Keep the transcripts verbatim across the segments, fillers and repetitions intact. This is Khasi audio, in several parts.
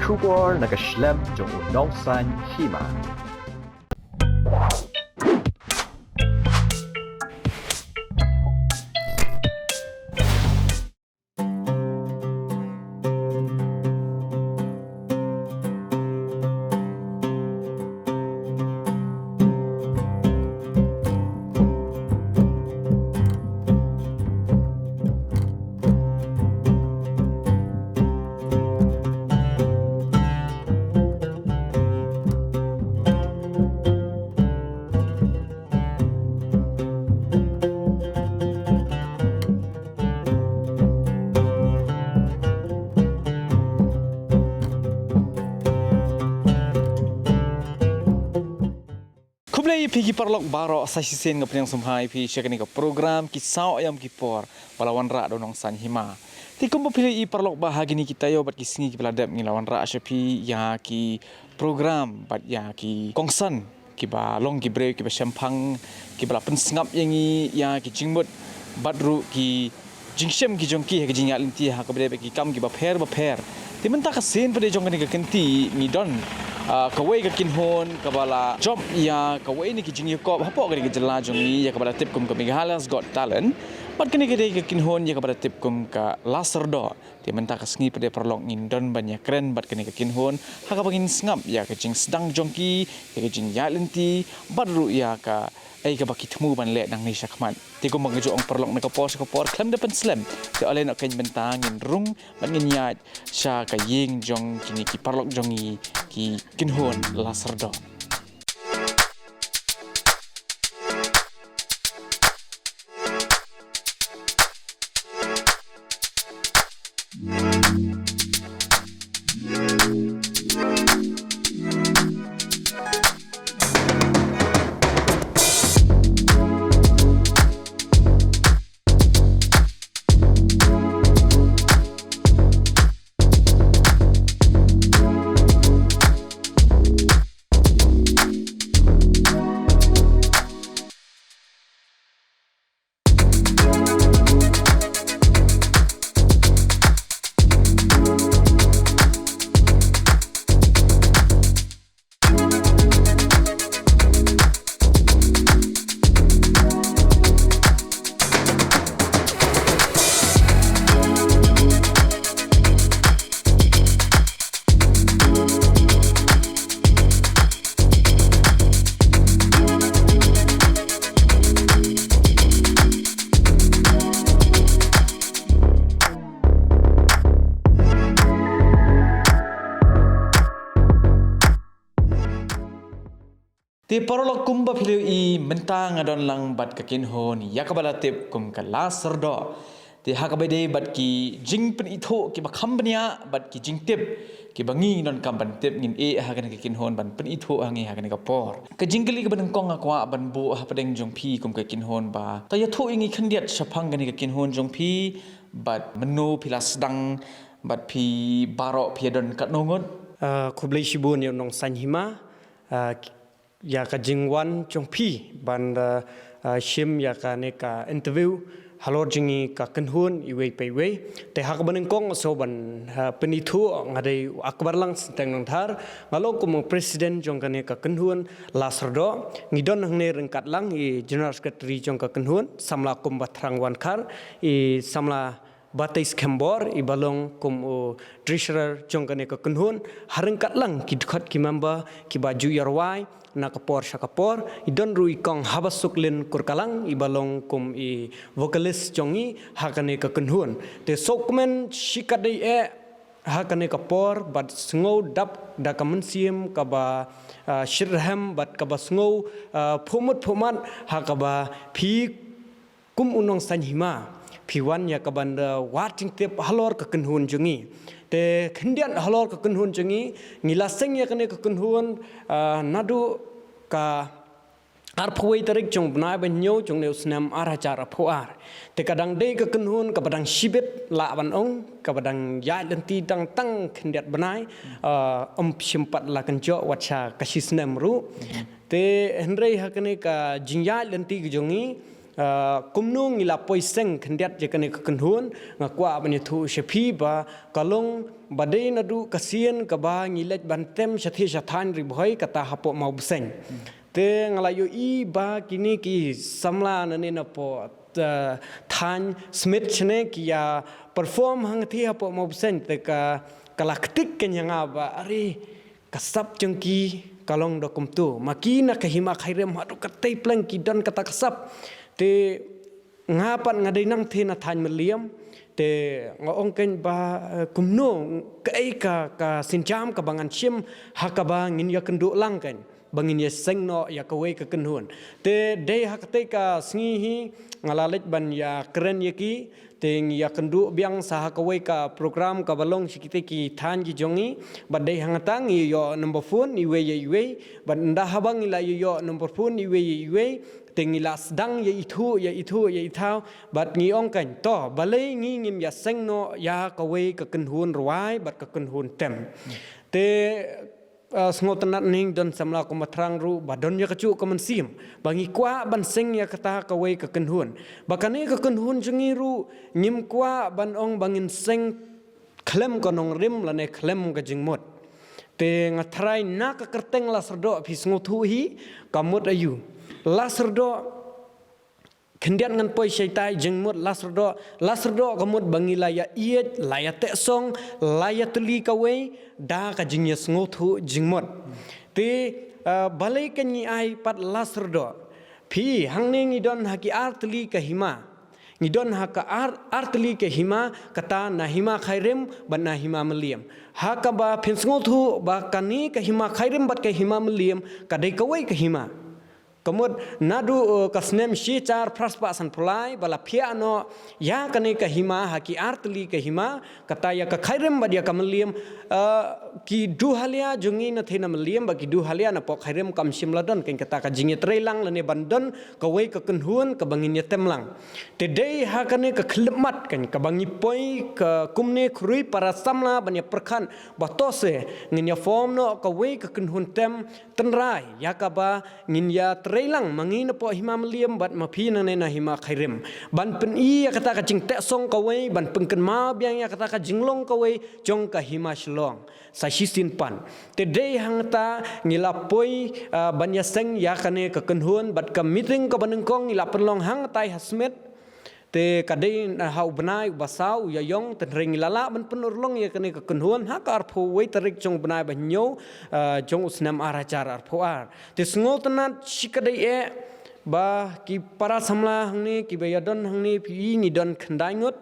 Khubor na ka shlem jong u Nongsaiñ Hima. Khublei ïa phi ki paralok baroh, sa shisien nga pdiang sngewbha ïa phi sha kane ka program Ki Saw Aïom Ki Por ba la wanrah da u Nongsaiñ Hima. Te kumba phi la ïohi paralok ba ha kine ki taïew bad ki sngi kiba la dep ngi la wanrah sha phi ïa ki program bad ïa ki kongsan kiba long ki briew kiba shemphang, kiba la pynsngap ïa ngi ïa ki jingmut bad ruh ki jingshem ki jong ki ha ki jingïaid lynti ha kaba ïadei bad ki kam kiba pher ba pher. Te mynta ka sien pat de jong kane ka kynti ngi don, ah, kawei ka kynhun kaba la jop ïa kawei na ki jingïakop hapoh kane ka jylla jong ngi ïa kaba la tip kum ka Meghalaya's Got Talent. Bad kane ka dei ka kynhun ïa kaba la tip kum ka La Syrdoh. Te mynta ka sngi pat de paralok ngin don ban ïakren bad kane ka kynhun ha kaba ngin sngap ïa ka jingsdang jong ki, ïa ka jingïaid lynti bad ruh ïa kaei kaba ki thmu ban leh nangne shakhmat. Te kumba nga ju ong paralok, na ka por sha ka por khlem da pynslem, te ale noh kane mynta ngin rung bad ngin ïaid sha ka ïing jong kine ki paralok jong ngi, ki kynhun La Syrdoh. Te paralok, kumba phi la ïohi mynta nga don lang bad ka kynhun ïa kaba la tip kum ka La Syrdoh. Te ha kaba ïadei bad ki jingpynithuh kiba kham bniah bad ki jingtip kiba ngi ngi donkam ban tip, ngin ïeh ha kane ka kynhun ban pynithuh ha ngi ha kane ka por. Ka jingkylli kaba nyngkong nga kwah ban buh hapdeng jong phi kum ka kynhun ba to ïathuh ïa ngi khyndiat shaphang kane ka kynhun jong phi bad mynno phi la sdang bad phi baroh phi ïa don katno ngut. Ah, khublei shibun ïa u Nongsaiñ Hima. Ah, ïa ka jingwan jong phi ban, ah, ah, shim ïa kane ka interview halor jong ngi ka kynhun iwei pa iwei. Te ha kaba nyngkong shuh ban, ah, pynithuh, nga dei u Akbar Lang Synteng Nongdhar, nga long kum u president jong kane ka kynhun La Syrdoh. Ngi don hangne ryngkat lang i general secretary jong ka kynhun, samla Kumba Thrang Wankhar, i samla Batei Skhem Bor, iba long kum u treasurer jong kane ka kynhun, ha ryngkat lang ki dkhot ki member kiba ju ïarwai na ka por sha ka por. I don ruh i kong Habasuk Lin Kurkalang, iba long kum i vocalist jong ngi ha kane ka kynhun. Te sngewkmen shikatdei eh ha kane ka por bad sngew dap da ka mynsiem kaba, ah, shitrhem bad kaba sngew, ah, phuhmut phuhmat ha kaba phi kum u Nongsaiñ Hima phi wan ïa kaban, eh, wad jingtip halor ka kynhun jong ngi. Te khyndiat halor ka kynhun jong ngi, ngi la seng ïa kane ka kynhun, eh, naduh ka arphew wei tarik jong u bnai ba hynñiew jong une u snem ar hajar arphew ar. Te ka dang dei ka kynhun kaba dang shibit lah ban ong, kaba dang ïaid lynti dang tang khyndiat bnai, eh, ym shym pat la kynjoh wat sha ka shi snem ruh. Te hynrei ha kane ka jingïaid lynti ka jong ngi, Ah, kumno ngi la poi seng khyndiat ïa kane ka kynhun, nga kwah ban ïathuh sha phi ba ka long ba dei naduh ka sien kaba ngi leit ban tem sha thiah sha thaiñ Ri Bhoi kata hapoh Mawbseiñ. Te nga la ïohi ba kine ki samla nangne napoh, ah, thaiñ Smit shane ki ïa perform hangtei hapoh Mawbseiñ, te ka, ka la ktik kane ïa nga ba are ka sap jong ki ka long da kumto. Ma ki na ka hima Khyrim haduh katei pleng ki don kata ka sap. Te nga pat nga dei nangtei na thaiñ Mylliem. Te nga ong kane ba, eh, kumno, kaei ka, ka sienjam kaba ngan shim ha kaba ngin ïakynduh lang kane ba ngin ïaseng noh ïa kawei ka kynhun. Te dei ha katei ka sngi hi nga la leit ban ïakren ïa ki. Te ngi ïakynduh biang sa ha kawei ka program kaba long sha kitei ki thaiñ ki jong ngi. Bad dei hangta ngi ïoh number phone iwei ïa iwei. Bad ynda haba ngi la ïoh number phone iwei ïa iwei, te ngi la sdang ïa ithuh ïa ithuh ïa ithuh. Bad ngi ong kane, to balei ngi ngim ïaseng noh ïa kawei ka kynhun rwai bad ka kynhun tem. Te ah, sngewtynnad, ning don samla kumba thrang ruh ba don ïa kajuh ka mynsiem ba ngi kwah ban seng ïa kata kawei ka kynhun. Ba kane ka kynhun jong ngi ruh ngim kwah ban ong ba ngin seng khlem ka nongrim lane khlem ka jingmut. Te nga tharai na ka kyrteng La Syrdoh phi sngewthuh hi ka mut aïu. La Syrdoh khyndiat ngan poi shaitai jingmut La Syrdoh. La Syrdoh ka mut ba ngi la ïa ïeit, la ïa tehsong, la ïa tylli kawei da ka jingïasngewthuh jingmut. Te, ah, balei kane ngi ai pat La Syrdoh? Phi, hangne ngi don ha ki ar tylli ka hima. Ngi don ha ka ar, ar tylli ka hima, kata na hima Khyrim bad na hima Mylliem. Ha kaba phin sngewthuh ba kane ka hima Khyrim bad ka hima Mylliem ka dei kawei ka hima. Ka mut naduh, eh, ka snem shi hajar phra spah sanphew lai ba la phiah noh ïa kane ka hima ha ki ar tylli ka hima, kata ïa ka Khyrim bad ïa ka Mylliem, eh, ki duhalia jong ngi na thaiñ Mylliem bad ki duhalia napoh Khyrim kam shym la don kane kata ka jingïatreilang lane ban don kawei ka kynhun kaba ngin ïatem lang. Te dei ha kane ka khyllipmat kane kaba ngi poi ka kumne khrui para samla ban ïa pyrkhat ba to se ngin ïa form noh kawei ka kynhun tem tynrai ïa kaba ngin ïatreilang ma ngi napoh hima Mylliem bad ma phi nangne na hima Khyrim. Ban pyni ïa kata ka jingtehsong kawei, ban pynkynmaw biang ïa kata ka jinglong kawei jong ka hima Shillong sa shisien pat. Te dei hangta ngi la poi, ah, ban ïaseng ïa kane ka kynhun bad ka meeting kaba nyngkong ngi la pynlong hangtai ha Smit. Te ka dei, ah, ha u bnai uba saw u Ïaïong, te hynrei ngi la lah ban pynurlong ïa kane ka kynhun ha ka arphew wei tarik jong u bnai ba hynñiew, ah, jong u snem ar hajar arphew ar. Te sngewtynnad shikatdei eh ba ki para samla hangne kiba ïadon hangne phi i ngi don khyndai ngut.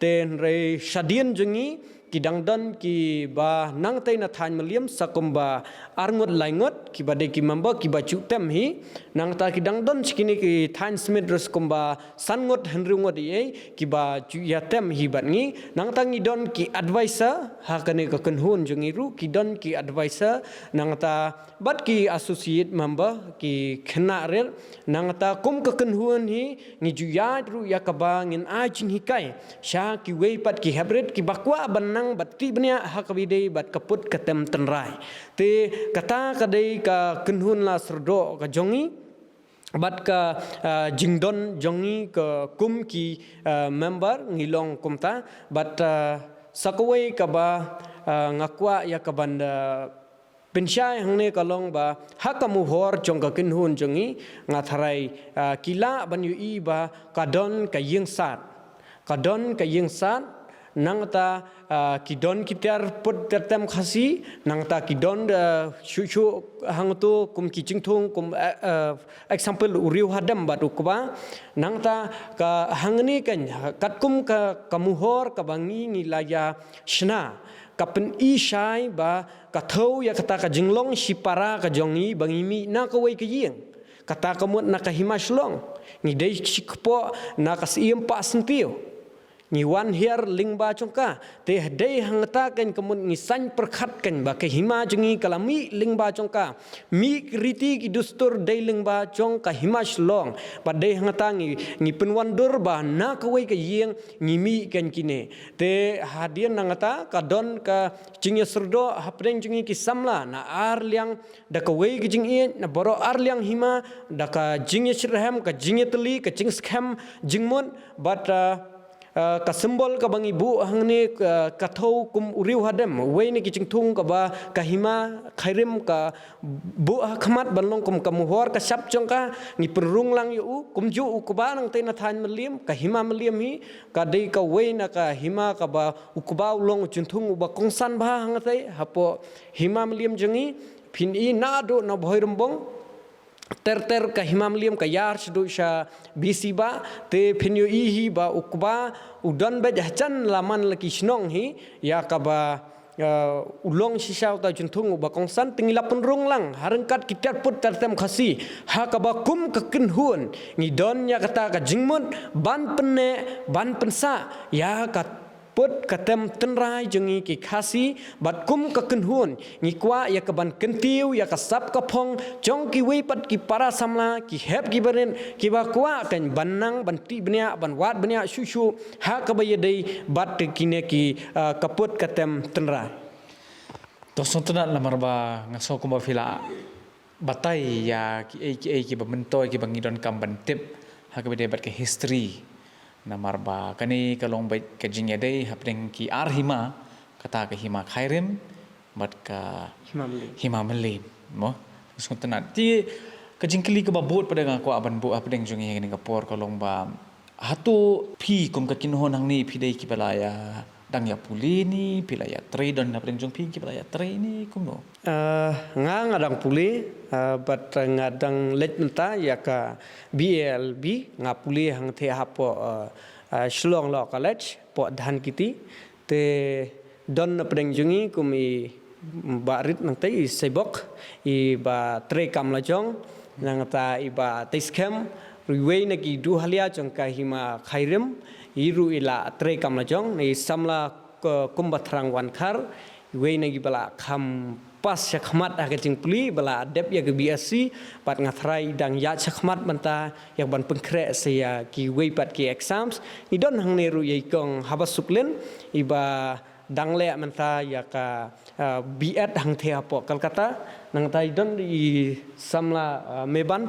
Te hynrei shadien jong ngi ki dang don kiba nangtei na thaiñ Mylliem sa kumba ar ngut lai ngut kiba dei ki member kiba ju tem hi. Nangta ki dang don shi kine ki thaiñ Smit ruh sa kumba san ngut hynriew ngut ei ei kiba ju ïatem hi bad ngi. Nangta ngi don ki advisor ha kane ka kynhun jong ngi ruh ki don ki advisor. Nangta bad ki associate member ki khynnah rit. Nangta kum ka kynhun hi ngi ju ïaid ruh ïa kaba ngin ai jinghikai sha kiwei pat ki heprit kiba kwah ban nang bad tih bniah ha kaba ïadei bad ka put ka tem tynrai. Te kata ka dei ka kynhun La Syrdoh ka jong ngi. Bad ka, ah, jingdon jong ngi ka kum ki, ah, member ngi long kumta. Bad, ah, sa kawei kaba, ah, nga kwah ïa kaban, ah, pynshai hangne ka long ba ha ka muhor jong ka kynhun jong ngi nga tharai, ah, ki lah ban ïohi ba ka don ka ïing sat. Ka don ka ïing sat, nangta, ah, ki don ki tiar put tiar tem Khasi, nangta ki don, ah, shuh shuh hangto kum ki jingthung kum, ah, ah, example u riew hadem bad u kba. Nangta ka hangne kan katkum ka, ka muhor kaba ngi ngi la ïa shna ka pyni shai ba ka thew ïa kata ka jinglong shipara ka jong ngi ba ngi mih na kawei ka ïing. Kata ka mut na ka hima Shillong ngi dei shi kpoh na ka Syiem Pahsyntiew. ngi wan hiar lyngba jong ka. Te dei hangta kan ka mut ngi saiñ pyrkhat kan ba ka hima jong ngi ka la mih lyngba jong ka. Mih ki riti ki dustur dei lyngba jong ka hima Shillong. Bad dei hangta ngi, ngi pynwandur ba na kawei ka ïing ngi mih kan kine. Te hadien nangta ka don ka jingïasyrdoh hapdeng jong ngi ki samla na ar liang, da kawei ka jingïeit, na baroh ar liang hima, da ka jingïasyrhem, ka jingïatylli, ka jingskhem jingmut, bad, ah, ah, ka symbol kaba ngi buh hangne, ah, ka thew kum u riew hadem, uwei na ki jingthung kaba ka hima Khyrim ka buh ha khmat ban long kum ka mohor ka shap jong ka, ngi pynrung lang ïa u, kumjuh u kba nangtei na thaiñ Mylliem, ka hima Mylliem hi, ka dei kawei na ka hima kaba u kba u long u jingthung uba kongsan bha hangtei hapoh hima Mylliem jong ngi. Phin i naduh na Bhoirymbong ter ter ka hima Mylliem ka ïar shaduh sha Bisi ba, te phin ïohi hi ba u kba u don beit hajan la man la ki shnong hi, ïa kaba, eh, u long shisha uta u jingthung uba kongsan. Te ngi la pynrung lang ha ryngkat ki ter put ter tem Khasi, ha kaba kum ka kynhun ngi don ïa kata ka jingmut ban pynneh ban pynsah ïa ka put ka tem tynrai jong ngi ki Khasi, bad kum ka kynhun ngi kwah ïa ka ban kyntiew ïa ka sap ka phong jong kiwei pat ki para samla, ki hep ki barit, kiba kwah kan ban nang ban tih bniah, ban wad bniah shuh shuh ha kaba ïadei bad kine ki, ah, ka put ka tem tynrai. To sngewtynnat, namar ba nga sngew kumba phi la batai ïa kiei kiei kiba myntoi kiba ngi donkam ban tip ha kaba ïadei bad ka history. Namar ba kane ka long beit ka jingïadei hapdeng ki ar hima, kata ka hima Khyrim bad ka hima Mylliem, mo. Sngewtynnat. Te ka jingkylli kaba bud pat nga kwah ban buh hapdeng jong ngi ha kane ka por ka long ba, hato phi kum ka kynhun hangne phi dei kiba la ïa dang ïa pule ne phi la ïatrei, don hapdeng jong phi kiba la ïatrei ne kumno? Ah, nga nga dang pule, ah, bad nga dang leit mynta ïa ka B A L B, nga pule hangtei hapoh, ah, ah, Shillong Law College, poh Dhankheti. Te don hapdeng jong ngi kum i Bah Rit nangtei, i Seibok, i Bah Treikam Lajong, nangta i Bah Teiskhem, ruh iwei na ki duhalia jong ka hima Khyrim, i ruh i la treikam lajong, i samla ka kumba Thrang Wankhar, iwei na kiba la kham pass shakhmat ha ka jingpule, ba la dep ïa ka B S C, bad nga tharai i dang ïaid shakhmat mynta ïa ban pynkhreh sa ïa kiwei pat ki exams. I don hangne ruh ïa i kong Haba Suklin, iba dang leh mynta ïa ka, ah, B Ed hangtei hapoh Kolkata. Nangta i don i samla, ah, Meban,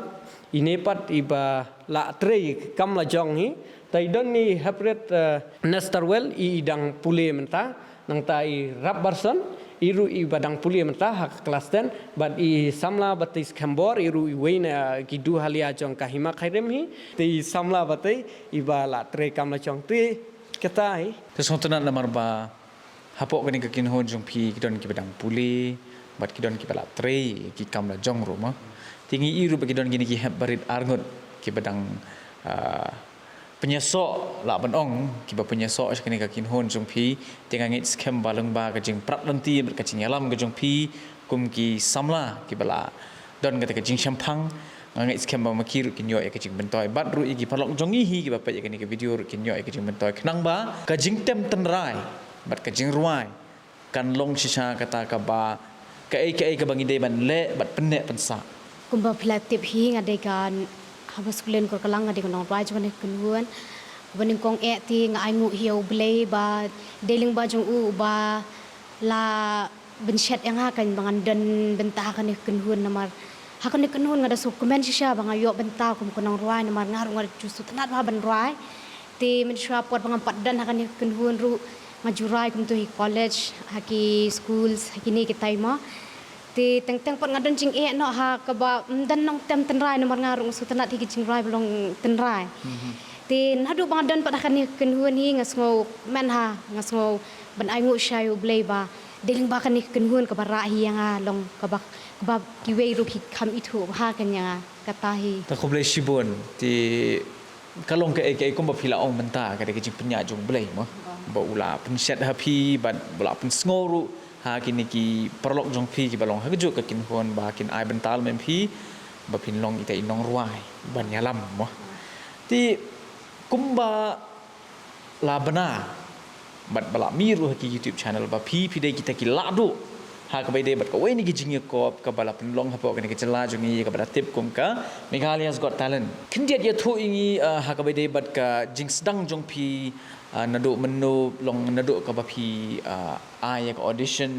ine pat iba la treikam lajong hi. Te i don i Heprit, ah, Nesterwell, i, i dang pule mynta. Nangta i Rap Barson, i ruh iba dang pule mynta ha ka klas ten. Bad i samla Bah Teiskhem Bor, i ruh iwei na ki duhalia jong ka hima Khyrim hi. Te i samla Bah Tei, iba la treikam lajong. Te kata hi. Te sngewtynnat, namar ba hapoh kane ka kynhun jong phi ki don kiba dang pule bad ki don kiba la trei ki kam lajong ruh, mo. Te ngi i ruh ba ki don kine ki hep barit arngut kiba dang, ah, pynïasoh, lah ban ong kiba pynïasoh sha kane ka kynhun jong phi. Te nga ngeit skhem ba lyngba ka jingpyrkhat lynti bad ka jingïalam ka jong phi kum ki samla kiba la don kata ka jingshemphang, nga ngeit skhem ba ma ki ruh kin ïoh ïa ka jingmyntoi, bad ruh ïa ki paralok jong ngi hi kiba peit ïa kane ka video ruh kin ïoh ïa ka jingmyntoi, khnang ba ka jingtem tynrai bad ka jingrwai kan long shisha kata kaba, kaei kaei kaba ngi dei ban leh bad pynneh pynsah. Kumba phi la tip hi, nga dei ka Haba Suklin Korkalang, nga dei ka nongrwai jong kane ka kynhun. Kaba nyngkong eh te nga ainguh hi ïa U Blei ba dei lyngba jong u ba la pynshet ïa nga kan ba ngan don bynta ha kane ka kynhun, namar ha kane ka kynhun nga da sngewkmen shisha ba nga ïoh bynta kum ka nongrwai, namar nga ruh nga ju sngewtynnat bha ban rwai. Te mynshuwa por ba ngam pat don ha kane ka kynhun ruh nga ju rwai kumto hi college, ha ki schools, ha kine kitai, mo. Te teng teng pat nga don jingeh noh ha kaba ym don nongtem tynrai, namar nga ruh nga sngewtynnat hi ki jingrwai ba long tynrai. Te naduh ba nga don pat ha kane ka kynhun hi nga sngewkmen ha, nga sngew ban ainguh sha ïa U Blei ba dei lyngba kane ka kynhun kaba rah hi ïa nga, long kaba, kaba kiwei ruh ki kham ithuh bha kan ïa nga, kata hi. Te khublei shibun. Te ka long kaei kaei kumba phi la ong mynta, ka dei ka jingpynïaid jong U Blei, mo. Ba u la pynshet ha phi bad u la pynsngew ruh ha kine ki paralok jong phi kiba long ha kajuh ka kynhun ba kin ai bynta lem ïa phi ba phin long ita i nongrwai ban ïalam, mo. Te kumba la bna bad ba la mih ruh ha ki YouTube channel ba phi phi dei kita ki lahduh ha kaba ïadei bad kawei na ki jingïakop kaba la pynlong hapoh kane ka jylla jong ngi kaba la tip kum ka Meghalaya's Got Talent. Khyndiat ïathuh ïa ngi, ah, ha kaba ïadei bad ka jingsdang jong phi, ah, naduh mynno long naduh kaba phi, ah, ai ïa ka audition,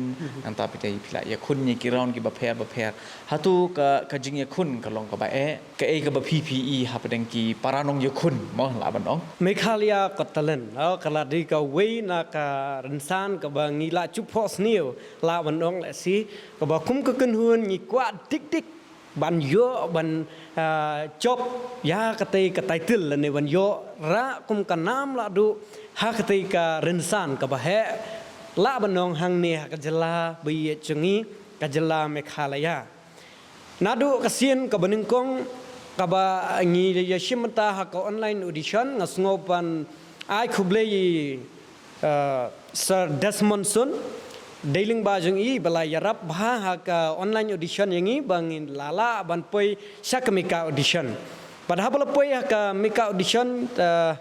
nangta phi dei phi la ïakhun ïa ki round kiba pher ba pher. Hato ka, ka jingïakhun ka long kaba eh, kaei kaba phi phi i hapdeng ki para nongïakhun mo lah ban ong. Meghalaya Got Talent, oh, ka la dei kawei na ka rynsan kaba ngi la ju phohsniew lah ban ong lehse, kaba kum ka kynhun ngi kwah dik dik ban ïoh ban, ah, jop ïa katei ka title lane ban ïoh rah kum ka nam lahduh ha katei ka rynsan kaba heh lah ban ong hangne ha ka jylla ba ïeit jong ngi ka jylla Meghalaya. Naduh ka sien kaba nyngkong kaba ngi ïa shim bynta ha ka online audition, nga sngew ban ai khublei ïa, eh, Sir Desmond Sun, dei lyngba jong i ba la ïarap bha ha ka online audition ïa ngi ba ngin lah lah ban poi sha ka mika audition. Bad haba la poi ha ka mika audition, eh,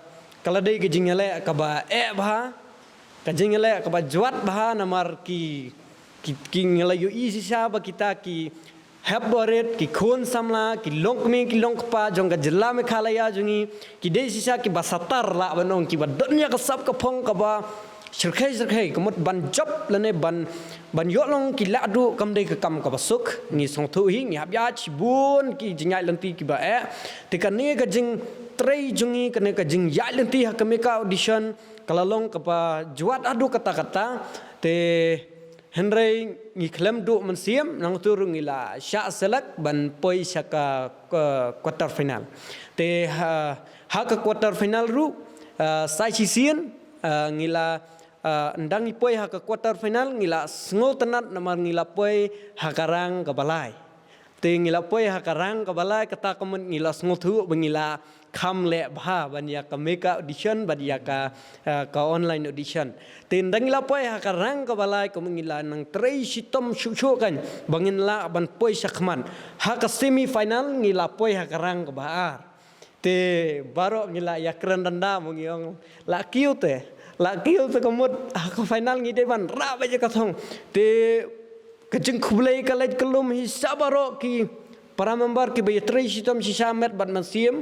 ka la dei ka jingïaleh kaba eh bha, ka jingïaleh kaba jwat bha namar ki, ki, ki ngi la ïohi shisha ba kita ki hep barit, ki khun samla, ki longkmie ki longkpa jong ka jylla Meghalaya jong ngi, ki dei shisha kiba satar lah ban ong, kiba don ïa ka sap ka phong kaba shyrkhei shyrkhei, ka mut ban jop lane ban, ban ïoh long ki lahduh kam dei ka kam kaba suk. Ngi sngewthuh hi, ngi hap ïaid shibun ki jingïaid lynti kiba eh. Te kane ka jingtrei jong ngi, kane ka jingïaid lynti ha ka mika audition ka la long kaba jwat haduh katta katta. Te hynrei ngi khlem duh mynsiem, nangta ruh ngi la shah select ban poi sha ka, ka quarter final. Te ha, ha ka quarter final ruh, ah, sa shisien, ah, ngi la, ah, ynda ngi poi ha ka quarter final ngi la sngewtynnat namar ngi la poi ha ka rang kaba lai. Te ngi la poi ha ka rang kaba lai, kata ka mut ngi la sngewthuh ba ngi la kham leh bha ban ïa ka mika audition bad ïa ka, eh, ka online audition. Te ynda ngi la poi ha ka rang kaba lai, ka mut ngi la nang trei shitom shuh shuh kan ba ngin lah ban poi shakhmat. Ha ka semi final ngi la poi ha ka rang kaba ar. Te baroh ngi la ïakren danda mo, ngi ong la kiew te, la kiew te, ka mut ha ka final ngi dei ban rah beit ïa ka thong. Te ka jingkhublei ka leit kyllum hi sha baroh ki para member kiba ïatrei shitom shisha met bad mynsiem.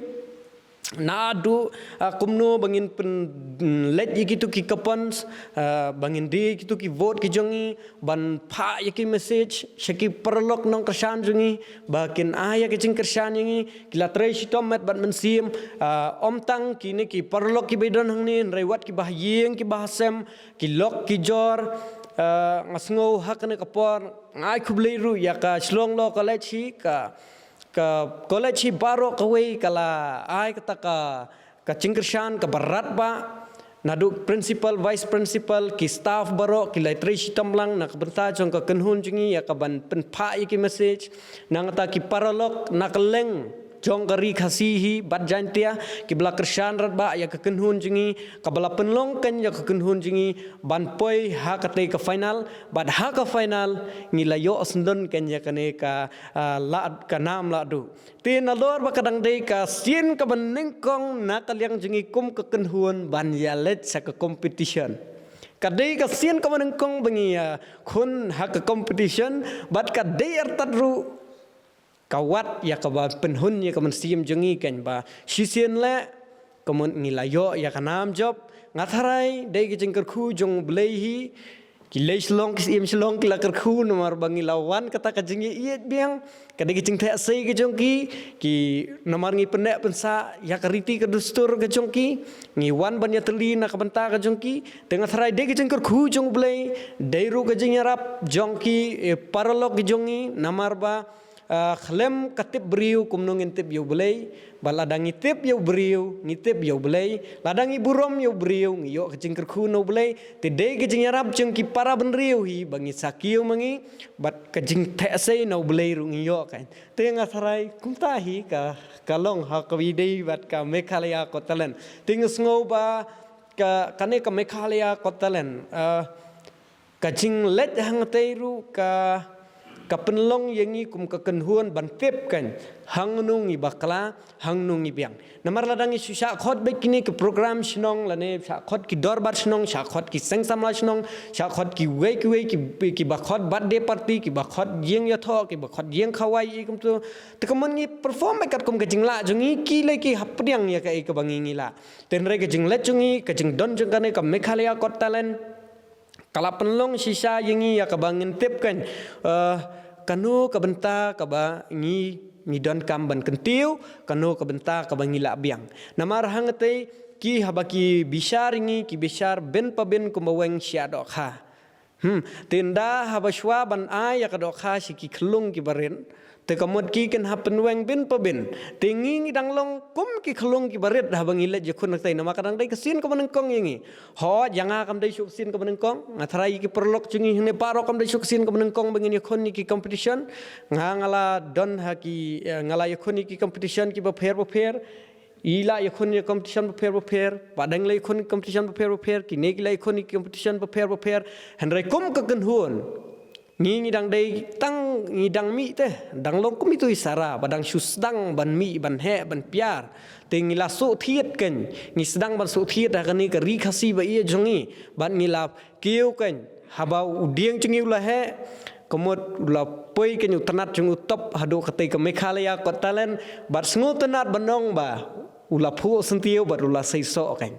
Naduh, ah, kumno ba ngin pynleit ïa kito ki coupons, ah, ba ngin die ïa kito ki vote ki jong ngi, ban phah ïa ki message sha ki paralok nongkyrshan jong ngi ba kin ai ïa ki jingkyrshan ïa ngi. Ki la trei shitom met bad mynsiem, ah, ym tang kine ki paralok kiba don hangne, hynrei wat kiba ha ïing kiba ha sem, ki lok ki jor. Ah, nga sngew ha kane ka por nga ai khublei ruh ïa ka Shillong Law College hi, ka, ka college hi baroh kawei ka la ai kata ka, ka jingkyrshan kaba radbah. Naduh principal, vice principal, ki staff baroh ki la trei shitom lang na ka bynta jong ka kynhun jong ngi ïa ka ban pynphah ïa ki message. Nangta ki paralok na kylleng jong ka Ri Khasi hi bad Jaintia kiba la kyrshan radbah ïa ka kynhun jong ngi, kaba la pynlong kan ïa ka kynhun jong ngi ban poi ha katei ka final, bad ha ka final ngi la ïoh syndon kan ïa kane ka, ah, lah, ka nam lahduh. Te nalor ba ka dang dei ka sien kaba nyngkong na ka liang jong ngi kum ka kynhun ban ïaleit sha ka competition. Ka dei ka sien kaba nyngkong ba ngi ïakhun ha ka competition, bad ka dei artat ruh ka wat ïa kaba pynhun ïa ka mynsiem jong ngi kan ba shisien leh ka mut ngi la ïoh ïa ka nam jop. Nga tharai dei ka jingkyrkhu jong U Blei hi. Ki lei Shillong, ki Syiem Shillong ki la kyrkhu namar ba ngi la wan kata ka jingïaieit biang. Ka dei ka jingtheh sei ka jong ki, ki namar ngi pynneh pynsah ïa ka riti ka dustur ka jong ki. Ngi wan ban ïatylli na ka bynta ka jong ki. Te nga tharai dei ka jingkyrkhu jong U Blei, dei ruh ka jingïarap jong ki, eh, paralok ki jong ngi, namar ba, ah, khlem ka tip briew kumno ngin tip ïa U Blei. Ba lada ngi tip ïa u briew, ngi tip ïa U Blei. Lada ngi burom ïa u briew, ngi ïoh ka jingkyrkhu na U Blei. Te dei ka jingïarap jong ki para bynriew hi ba ngi sa kiew ma ngi, bad ka jingtheh sei na U Blei ruh ngi ïoh kan. Te nga tharai kumta hi ka, ka long ha kaba ïadei bad ka Meghalaya Got Talent. Te nga sngew ba ka, kane ka Meghalaya Got Talent, ah, ka jingleit hangtei ruh ka, ka pynlong ïa ngi kum ka kynhun ban tip kan hangno ngi bakla, hangno ngi biang. Namar lada ngi shu shah khot beit kine ki program shnong lane shah khot ki dorbar shnong, shah khot ki seng samla shnong, shah khot kiwei kiwei ki, kiba khot birthday party, kiba khot ïing ïathoh, kiba khot ïing khawai, i kumtu. Te ka mon ngi perform beit katkum ka jinglah jong ngi, ki lei ki hap pdiang ïa kaei kaba ngi ngi lah. Te hynrei ka jingleit jong ngi, ka jingdon jong kane ka Meghalaya Got Talent, ka la pynlong shisha ïa ngi ïa kaba ngin tip kan, eh, kano ka bynta kaba ngi, ngi donkam ban kyntiew, kano ka bynta kaba ngi lah biang. Namar hangne ki haba ki bishar ïa ngi, ki bishar bin pa bin kumba weng sha dohkha. Hmm, te ynda haba shuwa ban ai ïa ka dohkha sha ki khyllung kiba rit, te ka mut ki kin hap pynweng bin pa bin. Te ngi ngi dang long kum ki khyllung kiba rit haba ngi leit ïakhun na katei, namar ka dang dei ka sien kaba nyngkong ïa ngi. Hooid, ïa nga kam dei shuh ka sien kaba nyngkong. Nga tharai ïa ki paralok jong ngi hangne baroh kam dei shuh ka sien kaba nyngkong ba ngin ïakhun ïa ki competition. Nga nga la don ha ki, eh, nga la ïakhun ïa ki competition kiba pher ba pher. I la ïakhun ïa competition bapher bapher, Bah Deng la ïakhun competition bapher bapher, kine ki la ïakhun ïa competition bapher bapher. Hynrei kum ka kynhun, ngi ngi dang dei tang, ngi dang mih te, dang long kum itu i Sara ba dang shu sdang ban mih, ban heh, ban piar. Te ngi la suk thied kan, ngi sdang ban suk thied ha kane ka ri Khasi ba ïeit jong ngi, bad ngi la kiew kan, haba u dieng jong ngi u la heh, ka mut u la poi kan u tnat jong u top haduh katei ka Meghalaya Got Talent, bad sngewtynnat ban ong ba u la phuh syntiew bad u la seisoh kan.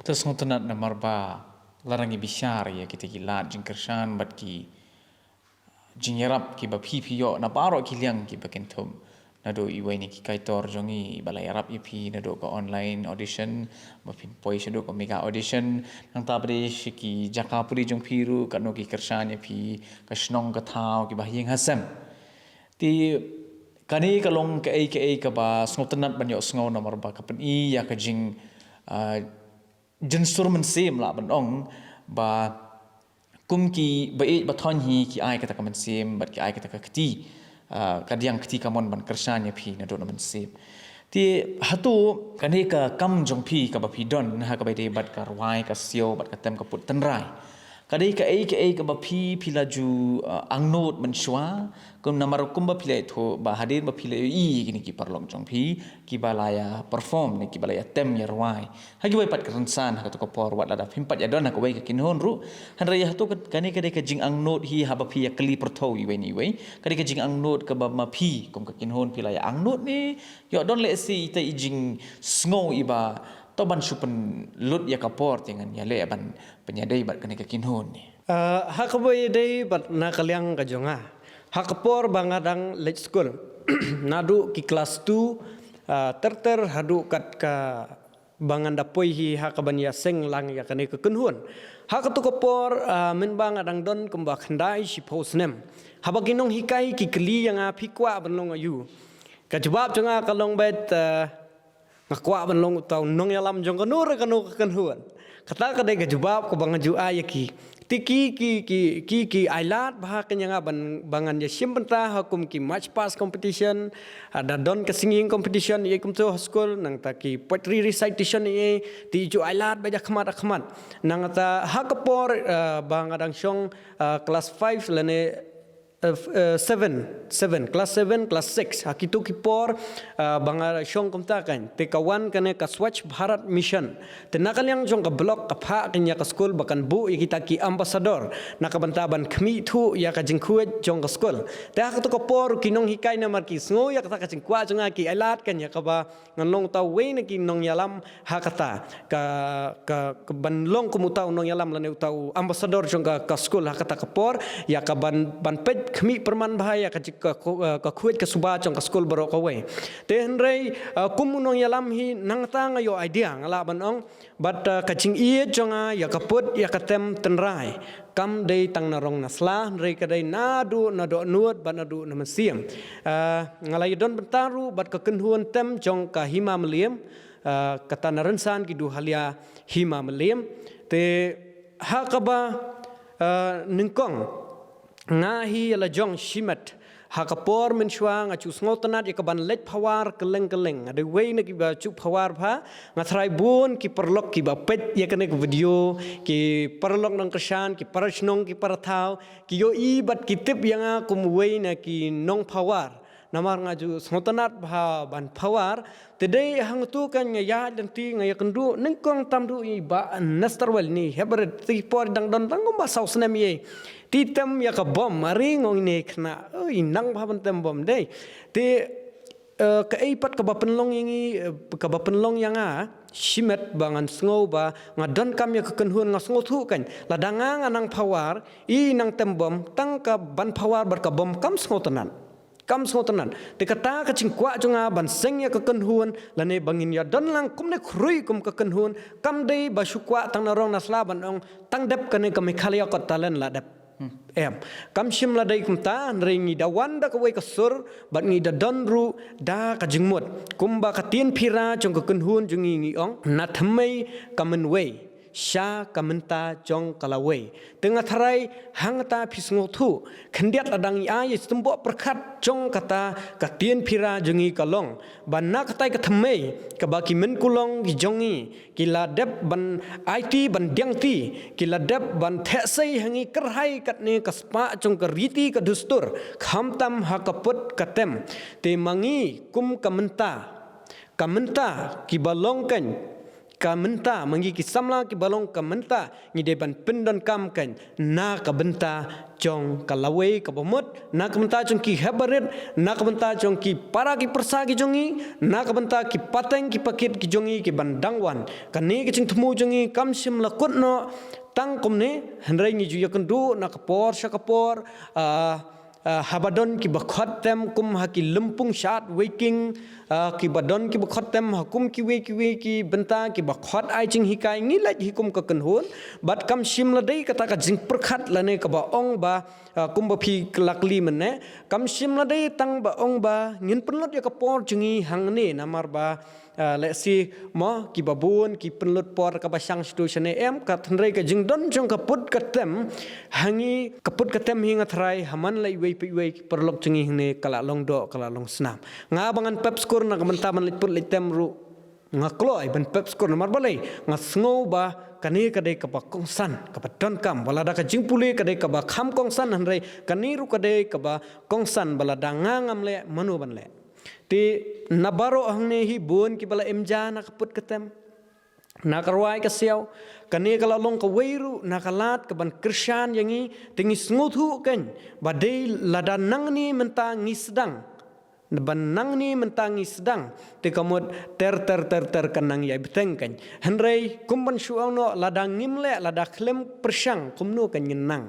Te sngewtynnat namar ba lada ngi bishar ïa kita ki lad jingkyrshan bad ki jingïarap kiba phi phi ïoh na baroh ki liang kiba kynthup. Naduh iwei na ki kaitor jong ngi ba la ïarap ïa phi, naduh ka online audition ba phin poi shaduh ka mega audition, nangta pat de sha ki jaka pule jong phi ruh, katno ki kyrshan ïa phi, ka shnong ka thaw, kiba ha ïing ha sem. Te kane ka long kaei kaei kaba sngewtynnat ban ïohsngew namar ba ka pyni ïa ka jing, ah, jynsur mynsiem lah ban ong ba kum ki ba ïeit ba thoiñ hi ki ai kata ka mynsiem bad ki ai kata ka kti, ah, ka diang kti kamon ban kyrshan ïa phi naduh na mynsiem. Te hato kane ka kam jong phi kaba phi don ha kaba ïadei bad ka rwai ka siaw bad ka tem ka put tynrai, ka dei kaei kaei kaba phi phi la ju, ah, angnud mynshuwa, kum namar kumba phi la ïathuh ba hadien ba phi la ïohi kine ki paralok jong phi kiba la ïa perform ne kiba la ïa tem ïa rwai ha kiwei pat ki rynsan ha kato ka por, wat lada phim pat ïa don ha kawei ka kynhun ruh. Hynrei hato ka, kane ka dei ka jingangnud hi haba phi ïa kylli pyrthuh iwei na iwei, ka dei ka jingangnud kaba ma phi kum ka kynhun phi la ïa angnud ne ïoh don lehse ita i jingsngew iba to ban shu pynlut ïa ka por te ngan ïaleh ban pynïadei bad kane ka kynhun ne? Ah, ha kaba ïadei bad na ka liang ka jong nga, ha ka por ba nga dang leit skul, naduh ki klas two, ah, ter ter haduh kat ka ba ngan da poi hi ha kaban ïa seng lang ïa kane ka kynhun. Ha kato ka por, ah, mynba nga dang don kumba khyndai shiphew snem, haba ki nonghikai ki kylli ïa nga, phi kwah ban long aïu? Ka jubab jong nga ka long beit, ah, nga kwah ban long uta u nongïalam jong kano re kano ka kynhun. Kata ka dei ka jubab kaba nga ju ai ïa ki. Te ki, ki, ki, ki, ki ai lad bha kein ïa nga ban, ba ngan ïa shim bynta ha kum ki march past competition, ah, da don ka singing competition ïa kumto ha skul, nangta ki poetry recitation ïa, te ju ai lad bha ha khmat ha khmat. Nangta ha ka por, ah, ba nga dang shong, ah, class five lane, eh, f-, eh, seven, seven, class seven, class six. Ha kito ki por, ah, ba nga shong kumta kein, te ka wan kane ka Swachh Bharat Mission. Te na ka liang jong ka block ka phah kein ïa ka skul ba kan buh ïa kita ki ambassador na ka bynta ban khmih thuh ïa ka jingkhuid jong ka skul. Te ha kato ka por ki nonghikai namar ki sngew ïa kata ka jingkwah jong nga, ki ai lad kein ïa kaba ngan long uta uwei na ki nongïalam ha kata ka, ka, ka ban long kum uta u nongïalam lane uta u ambassador jong ka, ka skul ha kata ka por, ïa kaban, ban peit khmih pyrman bha ïa ka ji-, ka, ka, ka khuid ka suba jong ka skul baroh kawei. Te hynrei, ah, kum u nongïalam hi nangta nga ïoh idea, nga lah ban ong, bad, ah, ka jingïeit jong nga ïa ka put ïa ka tem tynrai kam dei tang na rong na sla, hynrei ka dei naduh na dohnud bad naduh na mynsiem. Ah, nga la ïadon bynta ruh bad ka kynhun tem jong ka Hima Mylliem, ah, kata na rynsan ki Duhalia Hima Mylliem. Te ha kaba, ah, nyngkong nga hi ïa la jong shimet Ha ka por mynshwa nga ju sngewtynnat ïa ka ban leit phawar kylleng kylleng. Nga dei uwei na kiba ju phawar bha, nga tharai bun ki paralok kiba peit ïa kane ka video, ki paralok nongkyrshan, ki parashnong, ki parathaw, ki ïohi bad ki tip ïa nga kum uwei na ki nongphawar. Namar nga ju sngewtynnat bha ban phawar, te dei hangtu kan nga ïaid lynti nga ïakynduh, nyngkong tam duh i Bah Nestor Well, ne hep barit, te por dang don tang kumba saw snem ïa i. Te i tem ïa ka bom, ari ngong ne khynnah, oi, nang bha ban tem bom dei. Te, eh, kaei pat kaba pynlong ïa ngi, eh, kaba pynlong ïa nga shimet ba ngan sngew ba nga donkam ïa ka kynhun, nga sngewthuh kan. Lada nga nga nang phawar, i nang tem bom, tang ka ban phawar bad ka bom kam sngewtynnat. Kam sngewtynnat. Te kata ka jingkwah jong nga ban seng ïa ka kynhun, lane ba ngin ïa don lang kumne khrui kum ka kynhun, kam dei ba shu kwah tang na rong na sla ban ong tang dep kane ka Meghalaya Got Talent la dep. Hmm. Em. Kam shym la dei kumta, hynrei ngi da wan da kawei ka sur, bad ngi da don ruh da ka jingmut. Kumba ka ktien phira jong ka kynhun jong ngi ngi ong, na thymmei ka mynwei sha ka mynta jong ka lawei. Te nga tharai hangta phi sngewthuh, khyndiat lada ngi ai ïa i symboh pyrkhat jong kata ka ktien phira jong ngi ka long ba na katai ka thymmei kaba ki mynkulong ki jong ngi ki la dep ban aiti ban diangti, ki la dep ban theh sei ha ngi kyrhai katne ka spah jong ka riti ka dustur, khamtam ha ka put ka tem. Te ma ngi kum ka mynta, ka mynta kiba long kan, ka mynta, ma ngi ki samla kiba long ka mynta, ngi dei ban pyndonkam kan na ka bynta jong ka lawei kaba mut, na ka bynta jong ki hep barit, na ka bynta jong ki para ki pyrsa ki jong ngi, na ka bynta ki pateng ki pakit ki jong ngi ki ban dang wan. Kane ka jingthmu jong ngi kam shym la kut noh tang kumne, hynrei ngi ju ïakynduh na ka por sha ka por, ah, Ah, haba don kiba khot tem kum ha ki lympung shad weiking, ah, kiba don kiba khot tem ha kum kiwei kiwei ki bynta kiba khot ai jinghikai, ngi leit hi kum ka kynhun, bad kam shym la dei kata ka jingpyrkhat lane kaba ong ba, ah, kumba phi la kylli mynne, kam shym la dei tang ba ong ba ngin pynlut ïa ka por jong ngi hangne namar ba Ah, lehse mo kiba bun ki pynlut por kaba shang shatu shane em, ka hynrei ka jingdon jong ka put ka tem ha ngi, ka put ka tem hi nga tharai ha man la iwei pa iwei ki paralok jong ngi hangne ka la long doh, ka la long snam. Nga ba ngan pep skur na ka bynta ban leit put leit tem ruh nga kloi ban pep skur namar balei, nga sngew ba kane ka dei kaba kongsan, kaba donkam, ba lada ka jingpule ka dei kaba kham kongsan, hynrei kane ruh ka dei kaba kongsan, ba lada nga ngam leh mano ban leh. Te na baroh hangne hi bun kiba la im ja na ka put ka tem, na ka rwai ka siaw, kane ka la long kawei ruh na ka lad ka ban kyrshan ïa ngi, te ngi sngewthuh kan ba dei lada nangne mynta ngi sdang, ban nangne mynta ngi sdang, te ka mut ter ter ter ter ka nang ïai bteng kan. Hynrei kum ban shu ong noh, lada ngim leh, lada khlem pyrshang kumno kan ngin nang.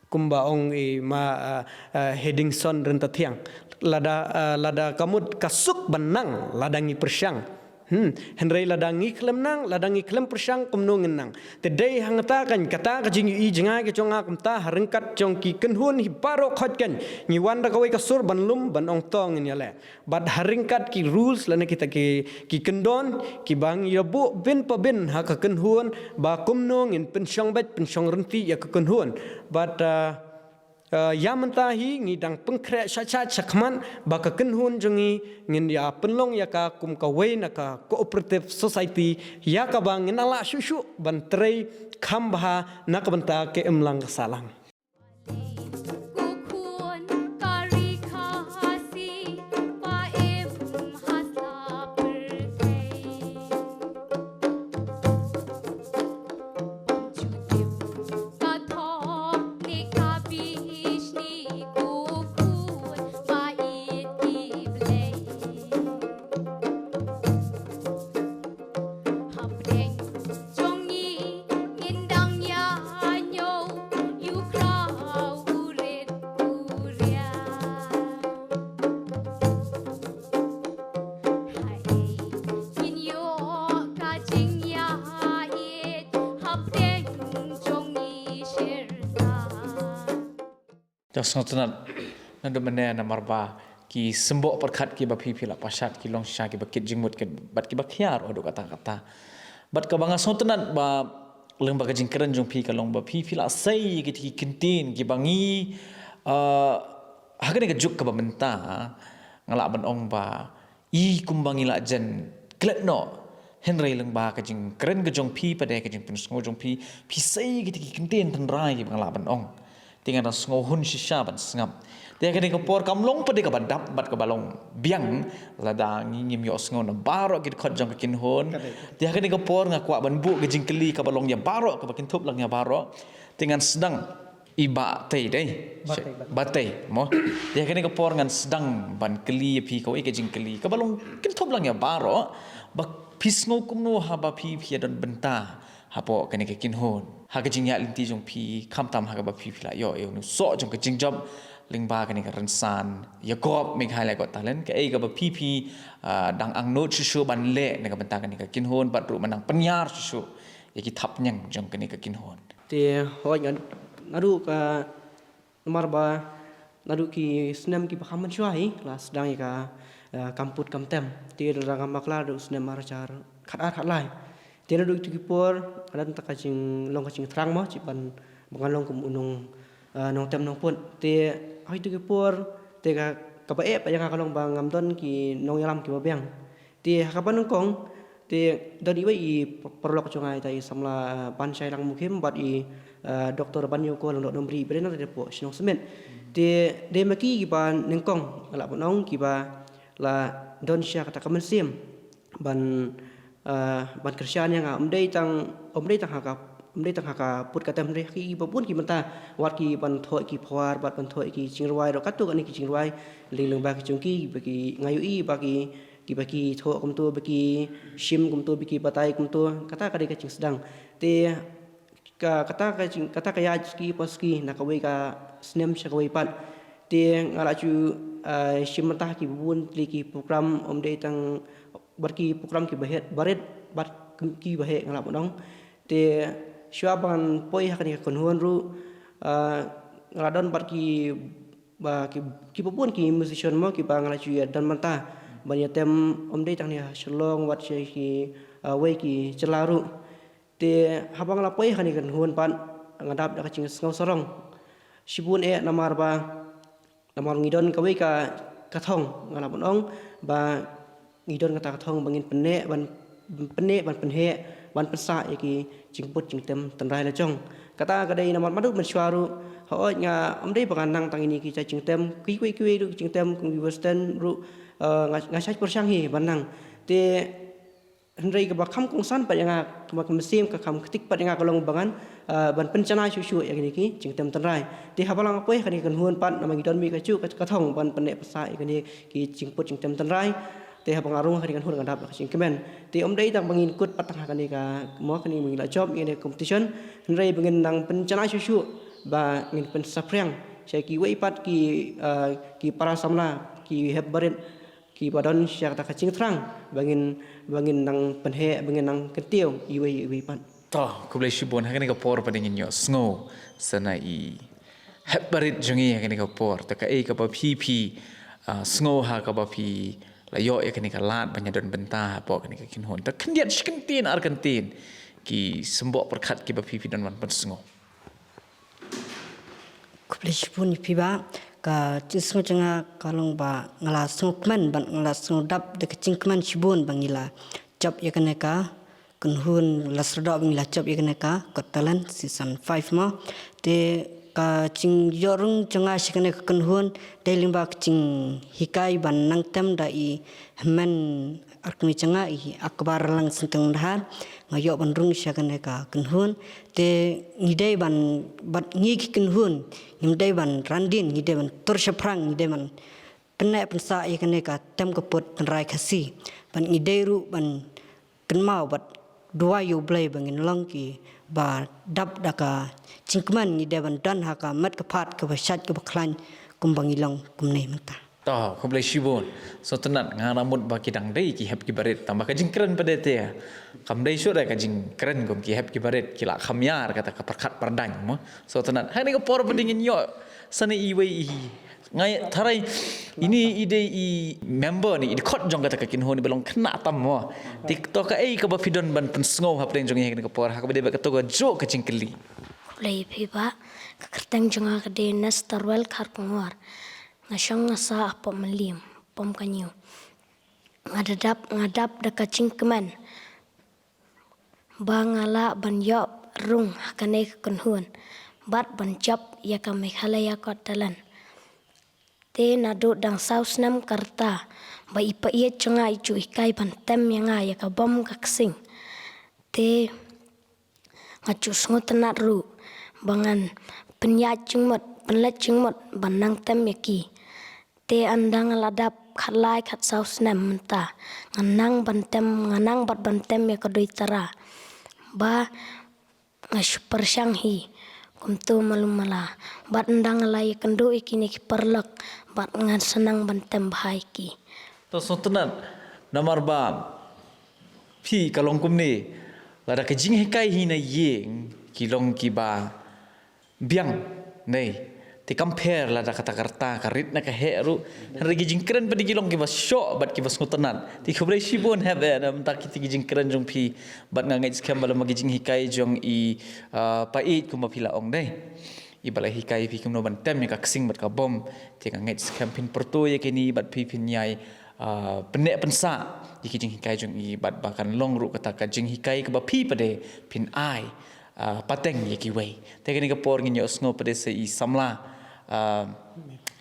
Kumba ong i ma, ah, ah, Hedingson Ryntathiang. Lada, ah, lada ka mut ka suk ban nang lada ngi pyrshang. Hmm, hynrei lada ngi khlem nang, lada ngi khlem pyrshang kumno ngin nang. Te dei hangta kan kata ka jingïohi jngai ka jong nga kumta ha ryngkat jong ki kynhun hi baroh khoit kan. Ngi wan da kawei ka sur ban lum ban ong to ngin ïaleh. Bad ha ryngkat ki rules lane kita ki, ki kyndon kiba ngi ïa buh bin pa bin ha ka kynhun ba kumno ngin pynshong beit pynshong rynti ïa ka kynhun. Bad, ah, ah, ïa mynta hi ngi dang pynkhreh sha sha shakhmat ba ka kynhun jong ngi ngin ïa pynlong ïa ka kum kawei na ka cooperative society ïa kaba ngin lah shuh shuh ban trei kham bha na ka bynta ka imlang ka sahlang. Hapdeng jong ngi ngin dang ïa ñiew, ïu khraw u rit u riam. Haei ngin ïoh ka jingïaieit hapdeng jong ngi shisha. Te sngewtynnat naduh mynne namar ba ki symboh pyrkhat kiba phi phi la pynshad ki long shisha kiba kit jingmut kit bad kiba khiar haduh katta katta. Bad kaba nga sngewtynnat ba lyngba ka jingkren jong phi ka long ba phi phi la sei ki ki kyntien kiba ngi, ah, Ha kane ka juk kaba mynta nga lah ban ong ba i kumba ngi lah jan klet noh. Hynrei lyngba ka jingkren ka jong phi pat de ka jingpynsngew jong phi, phi sei kita ki kyntien tynrai kiba nga lah ban ong. Te nga dang sngew hun shisha ban sngap. Te ha kane ka por kam long pat de kaba dap bad kaba long biang lada ngi ngim ïohsngew na baroh ki dkhot jong ka kynhun. Te ha kane ka por nga kwah ban buh ka jingkylli kaba long ïa baroh kaba kynthup lang ïa baroh. Te ngan sdang i Bah Tei dei. Bah Tei, Bah Tei. Bah Tei mo. Te ha kane ka por ngan sdang ban kylli ïa phi kawei ka jingkylli kaba long kynthup lang ïa baroh. Ba phi sngew kumno haba phi phi ïa don bynta hapoh kane ka kynhun ha ka jingïaid lynti jong phi khamtam ha kaba phi phi la ïoh ïa u soh jong ka jingjop lyngba kane ka rynsan ïa kop Meghalaya Got Talent, kaei kaba phi phi dang angnud shuh shuh ban leh na ka bynta kane ka kynhun bad ruh mynta pynïar shuh shuh ïa ki thapniang jong kane ka kynhun. Te hoi nga naduh ka Namar ba naduh ki snem kiba kham mynshuwa hi la sdang ïa ka kam put kam tem. Te lada ngam bakla naduh snem ar hajar khatar khatlai. Te naduh itu ki por ka don ta ka jinglong ka jingthrang mo, chi ban ba ngan long kum u nong nongtem nongput. Te ha itu ki por te ka kaba eh pat ïa nga ka long ba ngam don ki nongïalam kiba biang. Te ha kaba nyngkong te don iwei i paralok jong nga, ita i samla Banshai Langmukhim bad i Doktor Banïewkor Lyngdoh Numbri, ba dei na dei hapoh shnong Smit. Te dei ma ki kiba nyngkong nga lah ban ong kiba la don sha kata ka mynsiem ban ban kyrshan ïa nga, ym dei tang ym dei tang ha ka ym dei tang ha ka put ka tem, hynrei ha ki ba bun ki mynta, wat ki ban thoh ki phawar bad ban thoh ki jingrwai ruh, katto katne ki jingrwai lyngba ki jong ki ba ki nga ïohi ba ki kiba ki thoh kumto, ba ki shim kumto, ba ki batai kumto, kata ka dei ka jingsdang. Te ka kata ka jing kata ka ïaid suki pa suki na kawei ka snem sha kawei pat. Te nga la ju shim bynta ki bun tylli ki program, ym dei tang bad ki program kiba heh barit bad kiba heh nga lah ban ong. Te shuwa ban poi ha kane ka kynhun ruh nga la don bad ki ba ki kiba bun ki musician mo kiba nga la ju ïa don bynta ban ïa tem, ym dei tang ne ha Shillong wat sha ki wei ki jylla ruh. Te haba nga la poi ha kane ka kynhun pat nga dap da ka jingsngew sarong shibun eh namar ba namar ngi don kawei ka ka thong, nga lah ban ong ba ngi don kata ka thong ba ngin pynneh ban pynneh ban pynheh ban pynsah ïa ki jingput jingtem tynrai la jong. Kata ka dei namar naduh mynshuwa ruh hooid nga ym dei ba nga nang tang ïa kine ki jait jingtem, kiwei kiwei ruh ki jingtem kum ki western ruh nga nga shait pyrshang hi ban nang. Te hynrei kaba kham kongsan pat ïa nga, kaba ka mynsiem ka kham ktik pat ïa nga ka long ba ngan ban pynjanai shuh shuh ïa kine ki jingtem tynrai. Te haba la nga poi ha kane ka kynhun pat namar ngi don mih kajuh ka thong ban pynneh pynsah ïa kine ki jingput jingtem tynrai. Te haba nga rung ha kane ka kynhun nga dap da ka jingkmen. Te ym dei tang ba ngin kut pat tang ha kane ka mo kane ba ngi la jop ïa kane ka competition, hynrei ba ngin nang pynjanai shuh shuh ba ngin pynsaphriang sha kiwei pat ki ki para samla ki hep barit kiba don sha kata ka jingthrang ba ngin ba ngin nang pynheh ba ngin nang kyntiew iwei iwei pat. To, khublei shibun, ha kane ka por pat ngin ïohsngew sa na i hep barit jong ngi ha kane ka por. To kaei kaba phi phi sngew ha kaba phi la ïoh ïa kane ka lad ban ïa don bynta hapoh kane ka kynhun? To khyndiat shi kyntien ar kyntien ki symboh pyrkhat kiba phi phi don ban pynsngew. Khublei shibun ïa phi bah. Ka jingsngew jong nga ka long ba nga la sngewkmen bad nga la sngew dap da ka jingkmen shibun ba ngi la jop ïa kane ka kynhun, la sdang ba ngi la jop ïa kane ka Got Talent season five mo. Te ka jingïoh rung jong nga sha kane ka kynhun dei lyngba ka jinghikai ban nang tem da i hynmen ar kmie jong nga i Akbar Langsynteng Dkhar. Nga ïoh ban rung sha kane ka kynhun. Te ngi dei ban bad ngi ki kynhun ngim dei ban randin, ngi dei ban tur shaphrang, ngi dei ban pynneh pynsah ïa kane ka tem ka put tynrai Khasi. Bad ngi dei ruh ban kynmaw bad duwai ïa U Blei ba ngin long kiba dap da ka jingkmen, ngi dei ban don ha ka met ka phad kaba shait kaba khlaiñ kumba ngi long kumne mynta. To, khublei shibun. Sngewtynnat, nga la mut ba ki dang dei ki hep ki barit, tangba ka jingkren pat de te kam dei shuh da ka jingkren kum ki hep ki barit, ki la kham ïar kata ka pyrkhat pyrdaiñ mo. Sngewtynnat, ha kane ka por pat ngin ïoh sa na iwei i Nga tharai ine i dei i member ne i dkhot jong kata ka kynhun ba long khynnah tam mo. Te to kaei kaba phi don ban pynsngew hapdeng jong ngi ha kane ka por ha kaba dei bad kato ka juh ka jingkylli? Khublei phi bah, ka kyrteng jong nga ka dei Nestorwell Kharkongor. Nga shong nga sah hapoh mylliem, pom ka ñiew. Nga da dap, nga dap da ka jingkmen ba nga lah ban ïoh rung ha kane ka kynhun bad ban jop ïa ka Meghalaya Got Talent. Te naduh dang saw snem ka rta ba i paieit jong nga i ju hikai ban tem ïa nga ïa ka bom ka ksing. Te nga ju sngewtynnat ruh ba ngan pynïaid jingmut, pynleit jingmut ban nang tem ïa ki. Te ynda nga la dap khatlai khatsaw snem mynta, nga nang ban tem, nga nang bad ban tem ïa ka Dui Tara ba nga shu pyrshang hi. Kumto malu mala bad ynda nga la ïakynduh ïa kine ki paralok bad nga sa nang ban tem bha ïa ki. To sngewtynnat, namar ba phi ka long kumne, lada ka jinghikai hi na ïing ki long kiba biang, ne, te kam pher lada kata ka rta ka rit na ka heh ruh. Hynrei ki jingkren pat ki long kiba shoh bad kiba sngewtynnat. Te khublei shibun hep eh na bynta kita ki jingkren jong phi. Bad nga ngeit skhem ba lem ki jinghikai jong i, ah, paieit kumba phi la ong, ne, i ba la hikai phi kumno ban tem ïa ka ksing bad ka bom. Te nga ngeit skhem phin pyrto ïa kine bad phi phin ïai, ah, pynneh pynsah ïa ki jinghikai jong i bad ba kan long ruh kata ka jinghikai kaba phi pat phin ai, ah, pateng ïa kiwei. Te kane ka por ngin ïohsngew pat sa i samla, ah,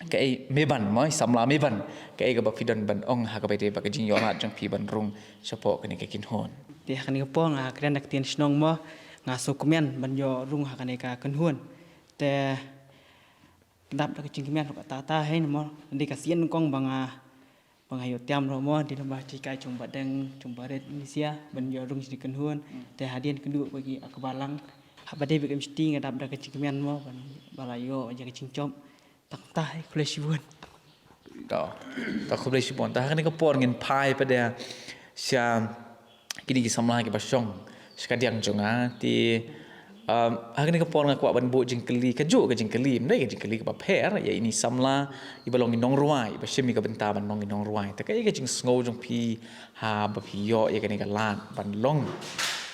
kaei, Meban mo, i samla Meban, kaei kaba phi don ban ong ha kaba ïadei bad ka jingïoh lad jong phi ban rung shapoh kane ka kynhun. Te ha kane ka por nga kren da ka ktien shnong mo, nga sngewkmen ban ïoh rung ha kane ka kynhun. Te dap da ka jingkmen ruh kata kata hi mo, dei ka sien kong ba nga, ba nga ïoh tiam ruh mo, dei lyngba ka jinghikai jong Bah Deng, jong Bah Rit Indonesia ban ïoh rung sha kane ka kynhun. Te hadien kynduh ba ki, ah, kaba lang, haba dei ba ka M G T nga dap da ka jingkmen mo ban, ba la ïoh ïa ka jingjop. Tang ta hi, khublei shibun. To, to khublei shibun. Te ha kane ka por ngin phai pat sha kine ki samla kiba shong sha kadiang jong nga. Te, um, ha kane ka por nga kwah ban buh jingkylli, kajuh ka jingkylli, ym dei ka jingkylli kaba pher ïa ine i samla iba long i nongrwai, iba shim ïa ka bynta ban long i nongrwai. Te kaei ka jingsngew jong phi haba phi ïoh ïa kane ka lad ban long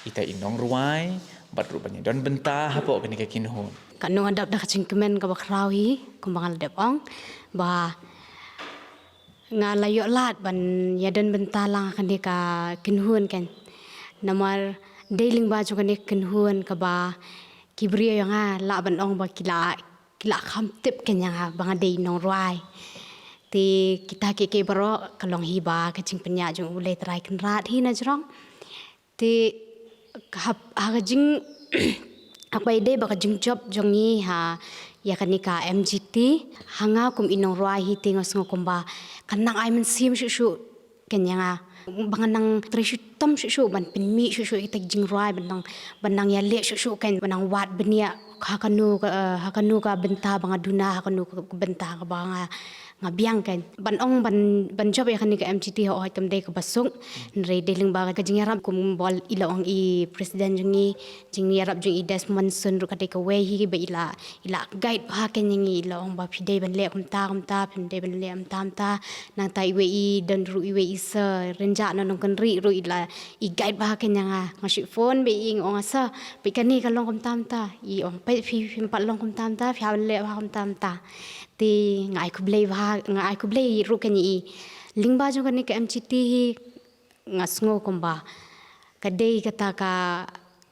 ita i nongrwai bad ruh ban ïadon bynta hapoh kane ka kynhun? Katno nga dap da ka jingkmen kaba khraw hi, kumba nga la dep ong ba nga la ïoh lad ban ïadon bynta lang ha kane ka kynhun kan. Namar dei lyngba jong kane ka kynhun kaba ki briew jong nga lah ban ong ba ki la, ki la kham tip kan ïa nga ba nga dei nongrwai. Te kita kiei kiei baroh ka long hi ba ka jingpynïaid jong U Blei Trai Kynrad hi na jrong. Te ha, ha ka jing, ha kaba ïadei bad ka jingjop jong ngi ha ïa kane ka M G T, ha nga kum i nongrwai hi te nga sngew kumba kan nang ai mynsiem shuh shuh kan ïa nga, ba ngan nang trei shitom shuh shuh ban pynmih shuh shuh ïa kita ki jingrwai, ban nang, ban nang ïaleh shuh shuh kan, ban nang wad bniah ha kano ka, eh, ha kano ka bynta ba nga duna, ha kano ka bynta kaba nga, nga biang kan. Ban ong ban, ban jop ïa kane ka M G T hooid kam dei kaba suk. Hynrei dei lyngba ka jingïarap kumba i la ong i president jong ngi, jingïarap jong i Desmond Sun ruh ka dei kawei hi ba i la, i la guide bha kan ïa ngi, i la ong ba phi dei ban leh kumta kumta, phi dei ban leh kumta kumta. Nangta iwei i don ruh iwei i Sir Rynjah na Nongkynrih ruh i la, i guide bha kan ïa nga. Nga shu phone bad i, nga ong, Sir, bad kane ka long kumta kumta. I ong, phi, phi, phim pat long kumta kumta, phi hap leh bha kumta kumta. Te nga ai khublei bha, nga ai khublei ruh kan ïa i. Lyngba jong kane ka M G T hi nga sngew kumba ka dei kata ka,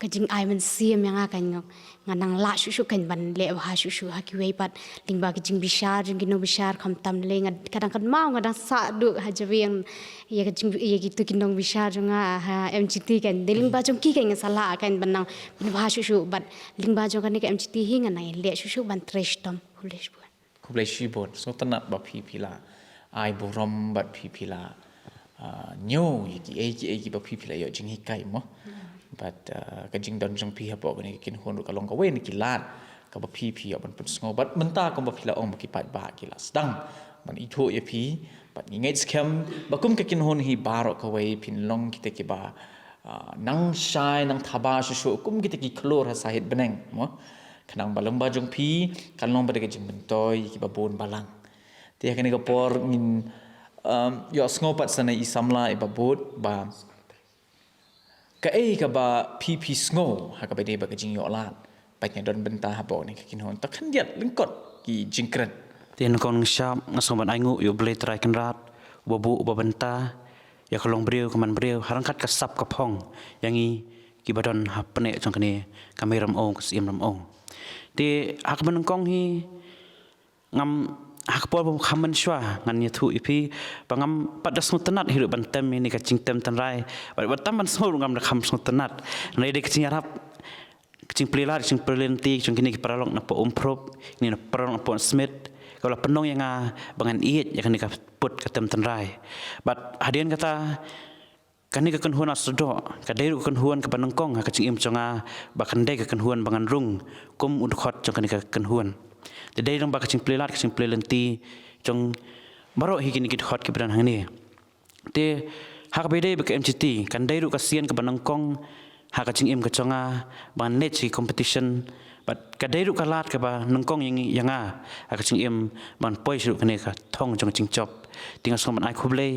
ka jingai mynsiem ïa nga kan, nga, nga nang lah shuh shuh kan ban leh bha shuh shuh ha kiwei pat, lyngba ka jingbishar jong ki nongbishar khamtam lei. Nga, ka dang kynmaw nga dang sah duh ha jabieng ïa ka jing, ïa kito ki nongbishar jong nga ha M G T kan. Dei lyngba jong ki kan nga sa lah kan ban nang pynbha shuh shuh bad lyngba jong kane ka M G T hi nga nang leh shuh shuh ban trei shitom. Khublei shibun. Khublei shibun. Sngewtynnat ba phi phi la ai burom bad phi phi la, ah, ñiew ïa kiei kiei kiba phi phi la ïoh jinghikai mo. Bad, ah, ka jingdon jong phi hapoh kane ka kynhun ruh ka long kawei na ki lad kaba phi phi ïoh ban pynsngew. Bad mynta kumba phi la ong ba ki paidbah ki la sdang ban ithuh ïa phi. Bad ngi ngeit skhem ba kum ka kynhun hi baroh kawei phin long kita kiba, ah, nang shai nang thaba shuh shuh kum kita ki khlur ha sahit bneng mo. Khnang ba lyngba jong phi kan long ba dei ka jingmyntoi ïa kiba bun balang. Te ha kane ka por ngin, um, ïohsngew pat sa na i samla iba bud ba kaei kaba phi phi sngew ha kaba ïadei bad ka jingïoh lad ban ïadon bynta hapoh kane ka kynhun. To khyndiat lyngkot ki jingkren. Te nyngkong nyngshap nga sngew ban ai nguh ïa U Blei Trai Kynrad, uba buh uba bynta ïa ka longbriew ka manbriew, ha ryngkat ka sap ka phong ïa ngi kiba don ha pneh jong kane ka Mei Ramew, ka Syiem Ramew. Te ha kaba nyngkong hi ngam, ha ka por ba kham mynshuwa ngan ïathuh ïa phi ba ngam pat da sngewtynnat hi ruh ban tem ïa kane ka jingtem tynrai, bad wat tam ban sngew ruh ngam da kham sngewtynnat. Hynrei dei ka jingïarap, ka jingplie lad, ka jingplie lynti jong kine ki paralok na Poh Umphrup, kine na paralok na Poh Smit, ka la pynlong ïa nga ba ngan ïeit ïa kane ka put ka tem tynrai. Bad hadien kata, kane ka kynhun Lasardoh ka dei ruh ka kynhun kaba nyngkong ha ka jingim jong nga, ba kan dei ka kynhun ba ngan rung kum u dkhot jong kane ka kynhun. Te dei ruh ba ka jingplie lad, ka jingplie lynti jong baroh hi kine ki dkhot kiba don hangne. Te ha kaba ïadei bad ka M G T, kan dei ruh ka sien kaba nyngkong ha ka jingim ka jong nga ba ngan leit sha ki competition, bad ka dei ruh ka lad kaba nyngkong ïa ngi, ïa nga ha ka jingim ban poi sha ruh kane ka thong jong ka jingjop. Te nga sngew ban ai khublei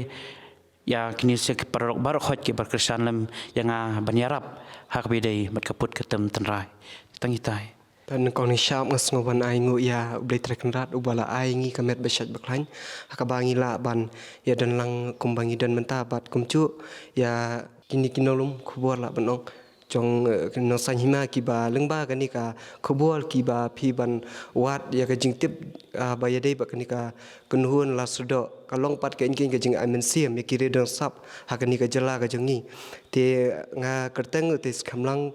ïa kine sha ki paralok baroh khoit kiba kyrshan lem ïa nga ban ïarap ha kaba ïadei bad ka put ka tem tynrai. Tang itai. Te nyngkong nyngshap nga sngew ban ai nguh ïa U Blei Trai Kynrad uba la ai ngi ka met ba shait ba khlaiñ, ha kaba ngi lah ban ïa don lang kumba ngi don mynta, bad kumjuh ïa kine ki nonglum khubor lah ban ong jong, eh, ki nongsaiñ hima kiba lyngba kane ka khubor kiba phi ban wad ïa ka jingtip, ah, ba ïadei bad kane ka kynhun Lasardoh, ka long pat ka ïing ka jingaiñ mynsiem ïa ki riew dongsap ha kane ka jylla ka jong ngi. Te nga kyrteng te Skhem Lang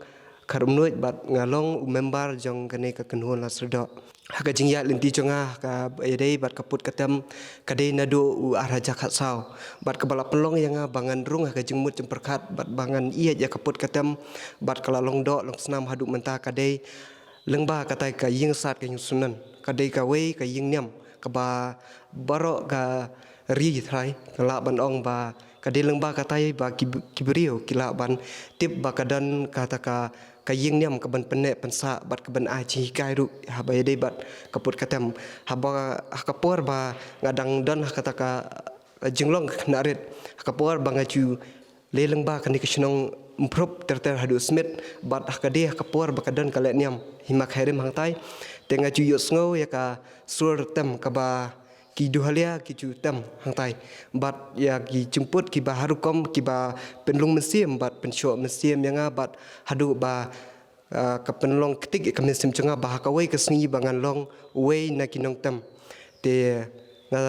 Kharumnuid, bad nga long u member jong kane ka kynhun Lasardoh. Ha ka jingïaid lynti jong nga ha kaba ïadei bad ka put ka tem, ka dei naduh u ar hajar khatsaw, bad kaba la pynlong ïa nga ba ngan rung ha ka jingmut jingpyrkhat, bad ba ngan ïeit ïa ka put ka tem, bad ka la long doh long snam haduh mynta, ka dei lyngba katai ka ïing sad ka ïing sunan, ka dei kawei ka ïing niam kaba baroh ka ri Trai, nga lah ban ong ba ka dei lyngba katai ba ki, ki briew ki lah ban tip ba ka don kata ka, ka ïing niam kaban pynneh pynsah bad kaban ai jinghikai ruh haba ïadei bad ka put ka tem. Haba ha ka por ba nga dang don ha kata ka, ka jinglong ka khynnah rit, ha ka por ba nga ju leit lyngba kane ka shnong Umphrup ter ter haduh Smit, bad ha ka dei ha ka por ba ka don ka lehniam hima Khyrim hangtai, te nga ju ïohsngew ïa ka sur tem kaba ki duhalia ki ju tem hangtai, bad ïa ki jingput kiba har rukom kiba pynlung mynsiem bad pynshoh mynsiem ïa nga, bad haduh ba, ah, ka pynlong ktik ïa ka mynsiem jong nga ba ha kawei ka sngi ba ngan long uwei na ki nongtem. Te nga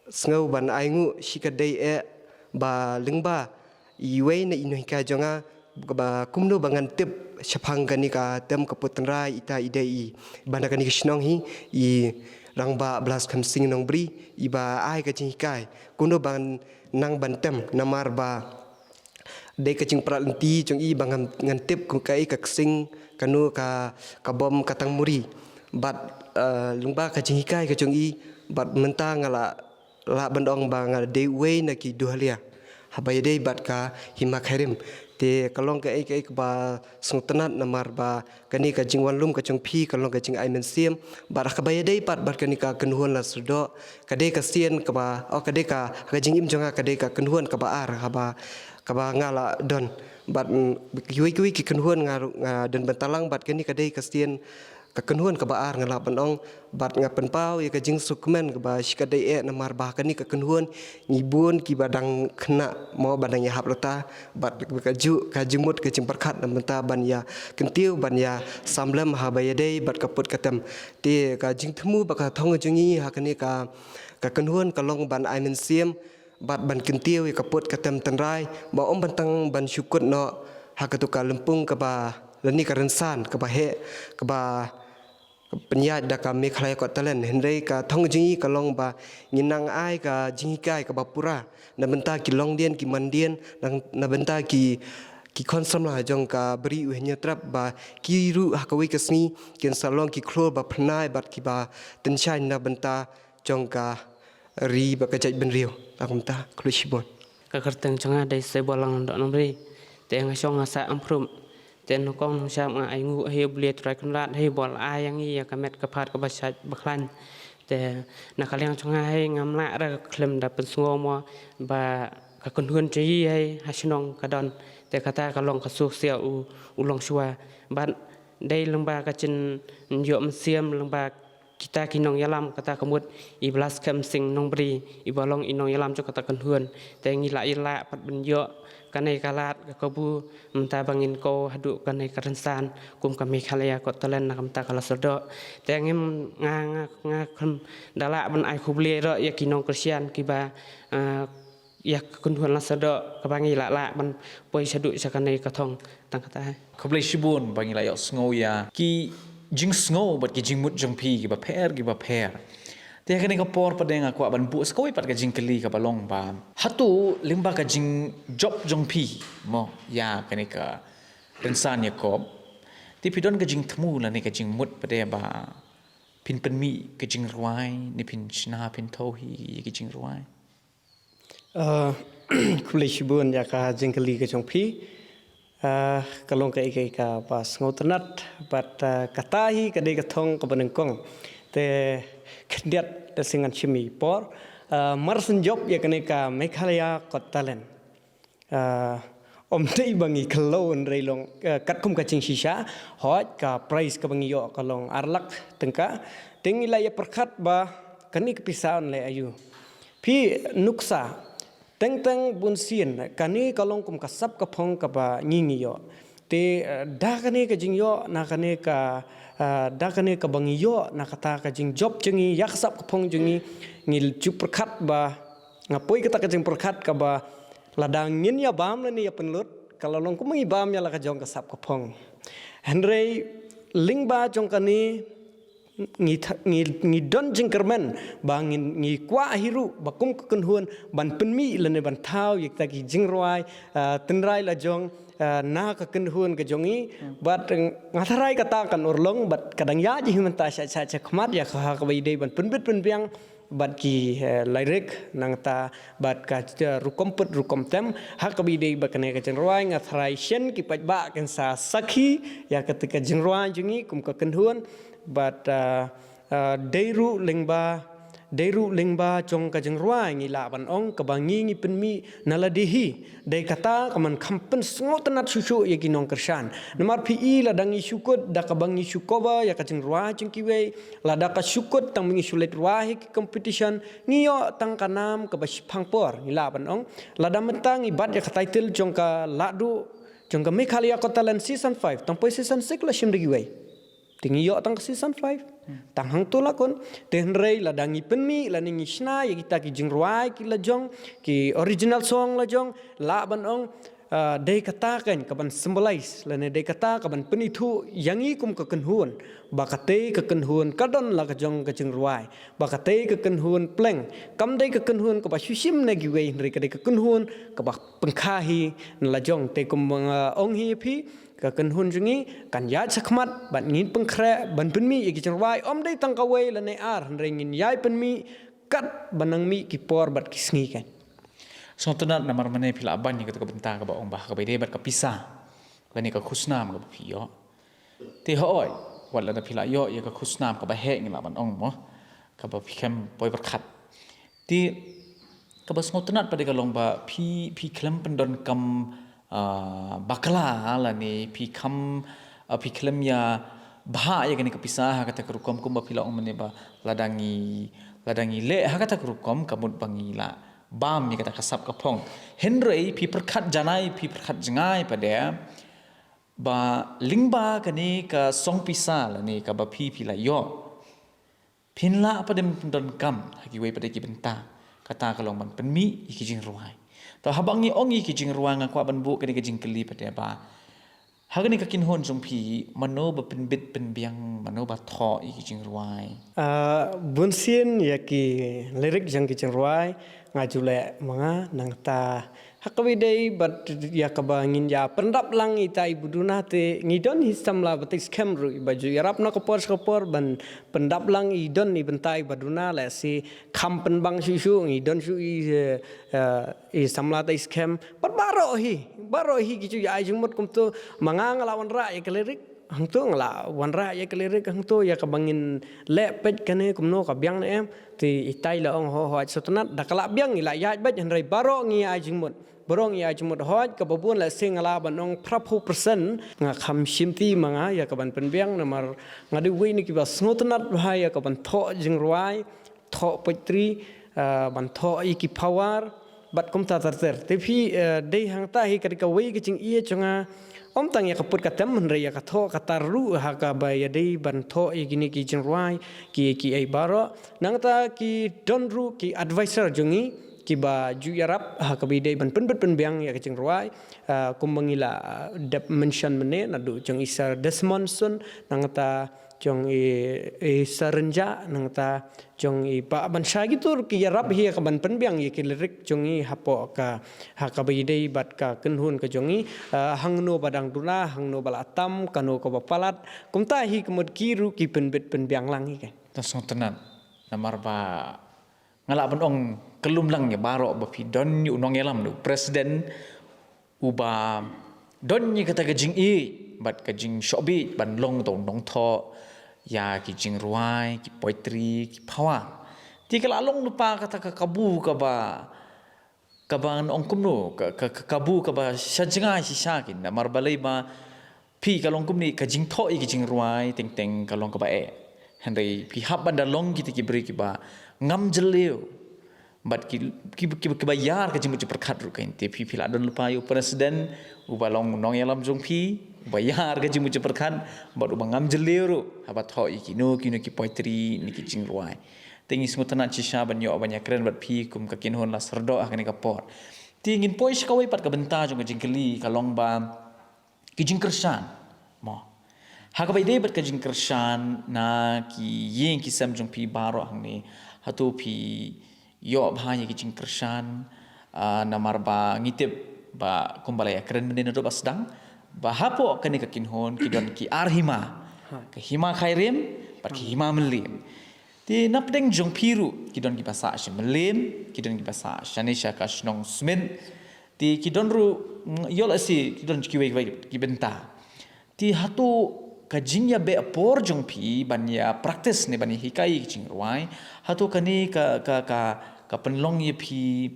sngew ban ai nguh shikatdei eh ba lyngba iwei na i nonghikai jong nga, ba kumno ba ngan tip shaphang kane ka tem ka put tynrai, ita i dei i ba na kane ka shnong hi, i Rangbah Blaskhem Sing Nongbri, iba ai ka jinghikai kumno ban nang ban tem, namar ba dei ka jingpyrkhat lynti jong i ba ngan, ngan tip kum kaei ka ksing, kano ka, ka bom ka tangmuri. Bad, eh, lyngba ka jinghikai ka jong i, bad mynta nga la lah ban ong ba nga dei uwei na ki duhalia haba ïadei bad ka hima Khyrim. Te ka long kaei kaei kaba sngewtynnat namar ba kane ka jingwanlum ka jong phi ka long ka jingai mynsiem, bad ha kaba ïadei pat bad kane ka kynhun Lasardoh, ka dei ka sien kaba, oh, ka dei ka, ka jingim jong nga ka dei ka kynhun kaba ar haba, kaba nga la don. Bad, mm, kiwei kiwei ki kynhun nga, nga don bynta lang, bad kane ka dei ka sien ka kynhun kaba ar nga lah ban ong, bad nga pynpaw ïa ka jingsngewkmen kaba shikatdei eh namar ba kane ka kynhun ngi bun kiba dang khynnah mo ba dang ïahap rta, bad kajuh ka jingmut ka jingpyrkhat na bynta ban ïa kyntiew ban ïa samlem haba ïadei bad ka put ka tem. Te ka jingthmu ba ka thong jong ngi ha kane ka, ka kynhun ka long ban ai mynsiem bad ban kyntiew ïa ka put ka tem tynrai, ba ym ban tang ban shu kut noh ha katu ka lympung kaba, lane ka rynsan kaba heh, kaba pynïaid da ka Meghalaya Got Talent. Hynrei ka thong jong ngi ka long ba ngin nang ai ka jinghikai kaba pura na bynta ki longdien ki mandien, na, na bynta ki, ki khun samla jong ka Bri U Hynñiewtrep, ba ki ruh ha kawei ka sngi kin sa long ki khlur ba phyrnai bad kiba tyngshaiñ na bynta jong ka ri bad ka jaitbynriew. Te kumta, khublei shibun. Ka kyrteng jong nga dei Seiborlang Dohnohbri. Te nga shong ha sah Umphrup. Te nyngkong nyngshap nga ai nguh ha U Blei Trai Kynrad, ha uba la ai ïa ngi ïa ka met ka phad kaba shait ba khlaiñ. Te na ka liang jong nga hi ngam lah re khlem da pynsngew mo ba ka kynhun jong ngi hi ha shnong ka don. Te kata ka long ka suk sia u, u longshuwa. Bad dei lyngba ka jingïoh mynsiem lyngba kita ki nongïalam kata ka mut i Blaskem Sing Nongbri, iba long i nongïalam jong kata ka kynhun. Te ngi la ïa lah pat ban ïoh kane ka lad ka kabu mynta ba ngin ko haduh kane ka rynsan kum ka Meghalaya Got Talent na ka mynta ka la sdang. Te ngim nga nga nga kham da lah ban ai khublei ruh ïa ki nongkyrshan kiba, ah, ïa ka kynhun la sdang kaba ngi la lah ban poi shaduh sha kane ka thong tang kata. Khublei shibun ba ngi la ïohsngew ïa ki jingsngew bad ki jingmut jong phi kiba pher kiba pher. Te ha kane ka por pat de nga kwah ban buh sa kawei pat ka jingkylli kaba long ba, hato lyngba ka jingjop jong phi mo ïa kane ka rynsan ïakob, te phi don ka jingthmu lane ka jingmut pat de ba phin pynmih ka jingrwai ne phin shna phin thaw hi ïa ka jingrwai? Ah, khublei shibun ïa ka jingkylli ka jong phi. Ah, ka long kaei kaei kaba sngewtynnat bad, ah, kata hi ka dei ka thong kaba nyngkong. Te khyndiat da sngew ngan shim i por, ah, mar shen jop ïa kane ka Meghalaya Got Talent. Ah, ym dei ba ngi khlem rylong, ah, katkum ka jingshisha, hooid ka prize kaba ngi ïoh ka long ar lak tyngka. Te ngi la ïa pyrkhat ba kane ka pisa yn leh aïu. Phi nuksa, teng teng bun sien kane ka long kum ka sap ka phong kaba ngi ngi ïoh. Te, eh, da kane ka jingïoh na kane ka, eh, da kane kaba ngi ïoh na kata ka jingjop jong ngi ïa ka sap ka phong jong ngi, ngi ju pyrkhat ba nga poi kata ka jingpyrkhat kaba lada ngin ïa bam lane ïa pynlut ka la long kum ngi bam ïa la ka jong ka sap ka phong. Hynrei lyngba jong kane ngi tha-, ngi, ngi don jingkyrmen ba ngi, ngi kwah hi ruh ba kum ka kynhun ban pynmih lane ban thaw ïa kita ki jingrwai, ah, tynrai la jong, ah, na ka kynhun ka jong ngi. Hmm. Bad, eh, nga tharai kata kan urlong bad ka dang ïa ji hi mynta sha, sha, sha khmat ïa ka ha kaba ïadei ban pynbit pynbiang bad ki, eh, lyric nangta bad ka, eh, rukom put rukom tem ha kaba ïadei bad kane ka jingrwai. Nga tharai shen ki paidbah kin sa sakhi ïa kata ka jingrwai jong ngi kum ka kynhun. Bad, ah, ah, dei ruh lyngba, dei ruh lyngba jong ka jingrwai ngi lah ban ong kaba ngi ngi pynmih na lade hi. Dei kata ka man kham pynsngewtynnat shuh shuh ïa ki nongkyrshan. Namar phi i lada ngi shu kut da kaba ngi shu cover ïa ka jingrwai jong kiwei, lada ka shu kut tang ba ngi shu leit rwai ha ki competition, ngi ïoh tang ka nam kaba shiphang por, ngi lah ban ong. Lada mynta ngi bat ïa ka title jong ka Lahduh, jong ka Meghalaya Got Talent season five, tang poi season six la shim da kiwei. Te ngi ïoh tang ka season five. Hmm. Tang hangto la kon. Te hynrei lada ngi pynmih lane ngi shna ïa kita ki jingrwai ki la jong, ki original song la jong, lah ban ong, ah, dei kata kan kaban symbolize lane dei kata kaban pynithuh ïa ngi kum ka kynhun ba katei ka kynhun ka don la ka jong ka jingrwai, ba katei ka kynhun pleng kam dei ka kynhun kaba shu shim na kiwei hynrei ka dei ka kynhun kaba pynkha hi na la jong. Te kum nga ong hi phi, ka kynhun jong ngi kan ïaid shakhmat bad ngin pynkhreh ban pynmih ïa ki jingrwai, ym dei tang kawei lane ar hynrei ngin ïai pynmih katba nang mih ki por bad ki sngi kan. Sngewtynnat namar mynne phi la ban ïa kata ka bynta kaba ong ba ha kaba ïadei bad ka pisa lane ka khusnam kaba phi ïoh. Te hooid, wat lada phi la ïoh ïa ka khusnam kaba heh ngi lah ban ong mo, kaba phi khlem poi pyrkhat. Te kaba sngewtynnat pat de ka long ba phi, phi khlem pyndonkam, ah, bakla lane phi kham, ah, phi khlem ïa bhah ïa kane ka pisa ha kata ka rukom kumba phi la ong mynne ba lada ngi, lada ngi leh ha kata ka rukom ka mut ba ngi la bam ïa kata ka sap ka phong. Hynrei phi pyrkhat janai, phi pyrkhat jngai pat de ba lyngba kane ka song pisa lane kaba phi, phi la ïoh, phin lah pat de pyndonkam ha kiwei pat de ki bynta, kata ka long ban pynmih ïa ki jingrwai. To haba ngi ong ïa ki jingrwai nga kwah ban buh kane ka jingkylli pat de ba ha kane ka kynhun jong phi mano ba pynbit pynbiang, mano ba thoh ïa ki jingrwai? Ah, bun sien ïa ki lyric jong ki jingrwai nga ju leh ma nga nangta ha kaba ïadei bad ïa kaba ngin ïa pyndap lang ita i ba duna te ngi don hi samla ba tei skhem ruh iba ju ïarap na ka por sha ka por ban pyndap lang i don i bynta i ba duna lehse kham pynbang shuh shuh ngi don shuh i, eh, eh, i samla tei skhem bad baroh hi, baroh hi ki ju ïa ai jingmut kumto. Ma nga nga la wanrah ïa ka lyric hangto, nga la wanrah ïa ka lyric hangto ïa kaba ngin leh peit kane kumno ka biang ne em. Te itai la ong ho ho sngewtynnat da ka la biang ngi la ïaid beit hynrei baroh ngi ai jingmut. Barong ïa jingmut hoi kaba bun la sing la ban ong phraphu persen nga kham shim ti ma nga ïa ka ban pynbiang namar nga dei wei na kiba sngewtynnat bha ïa ka ban thoh jingrwai, thoh poetry, ah, ban thoh ïa ki pawar bad kumta ter ter. Te phi, eh, dei hangta hi ka dei kawei ka jingïeit jong nga. Ym tang ïa ka put ka tem hynrei ïa ka thoh ka tar ruh ha kaba ïadei ban thoh ïa kine ki jingrwai ki, ki ei baroh. Nangta ki don ruh ki advisor jong ngi kiba ju ïarap ha kaba ïadei ban pynbit pynbiang ïa ka jingrwai. Ah, kumba ngi la, ah, dep mention mynne naduh jong i Sir Desmond Sun, nangta jong i, i Sir Rynjah, nangta jong i Bah Bansha, kito ruh ki ïarap hi ha ka ban pynbiang ïa ki lyric jong ngi hapoh ka, ha kaba ïadei bad ka kynhun ka jong ngi, ah, hangno ba dang duna, hangno ba la tam, kano kaba palat, kumta hi ka mut ki ruh ki pynbit pynbiang lang hi ka. Tang sngewtynnat, namar ba nga lah ban ong ka lum lang ïa baroh ba phi don ïa u nongïalam, u president, uba don ïa kata ka jingïeit bad ka jingshohbit ban long uta u nongthoh ïa ki jingrwai, ki poetry, ki pawar. Te ka la long lypa kata ka kabu kaba, kaba ngan ong kumno, ka, ka, ka kabu kaba sha jngai shisha kin, namar balei ba phi ka long kumne, ka jingthoh ïa ki jingrwai teng teng ka long kaba eh. Hynrei phi hap ban da long kita ki briew kiba ngam jylliew bad ki, ki, ki, kiba ïar ka jingmut jingpyrkhat ruh kein. Te phi, phi la don lypa ïa u president uba long nongïalam jong phi, uba ïar ka jingmut jingpyrkhat bad uba ngam jylliew ruh haba thoh ïa kino kino ki poetry ne ki jingrwai. Te ngi sngewtynnat shisha ban ïoh ban ïakren bad phi kum ka kynhun La Syrdoh ha kane ka por. Te ngin poi sha kawei pat ka bynta jong ka jingkylli, ka long ba ki jingkyrshan. Mo. Ha kaba ïadei bad ka jingkyrshan na ki ïing ki sem jong phi baroh hangne, hato phi ïoh bha ïa ki jingkyrshan, ah, namar ba ngi tip ba kumba la ïakren mynne naduh ba sdang ba hapoh kane ka kynhun ki don ki ar hima. Ha. Ka hima Khyrim bad ki hima Mylliem. Te na pdeng jong phi ruh ki don kiba sah sha Mylliem, ki don kiba sah shane sha ka shnong Smit. Te ki don ruh, mm, ïoh lehse ki don kiwei kiwei ki bynta. Te hato ka jingïabeh por jong phi ban ïa practice ne ban ïa hikai ki jingrwai, hato kane ka, ka, ka, ka pynlong ïa phi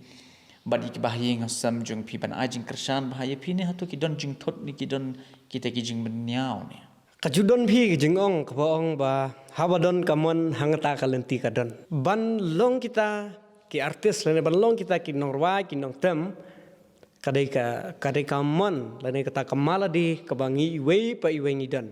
bad ïa ki bahaïing hasem jong phi ban ai jingkyrshan bha ïa phi ne hato ki don jingthut ne ki don kita ki jingbynñiaw ne? Ka ju don phi ka jingong kaba ong ba haba don ka mon hangta ka lynti ka don. Ban long kita ki artist lane ban long kita ki nongrwai ki nongtem, ka dei ka, ka dei ka mon lane kata ka malady kaba ngi iwei pa iwei ngi don.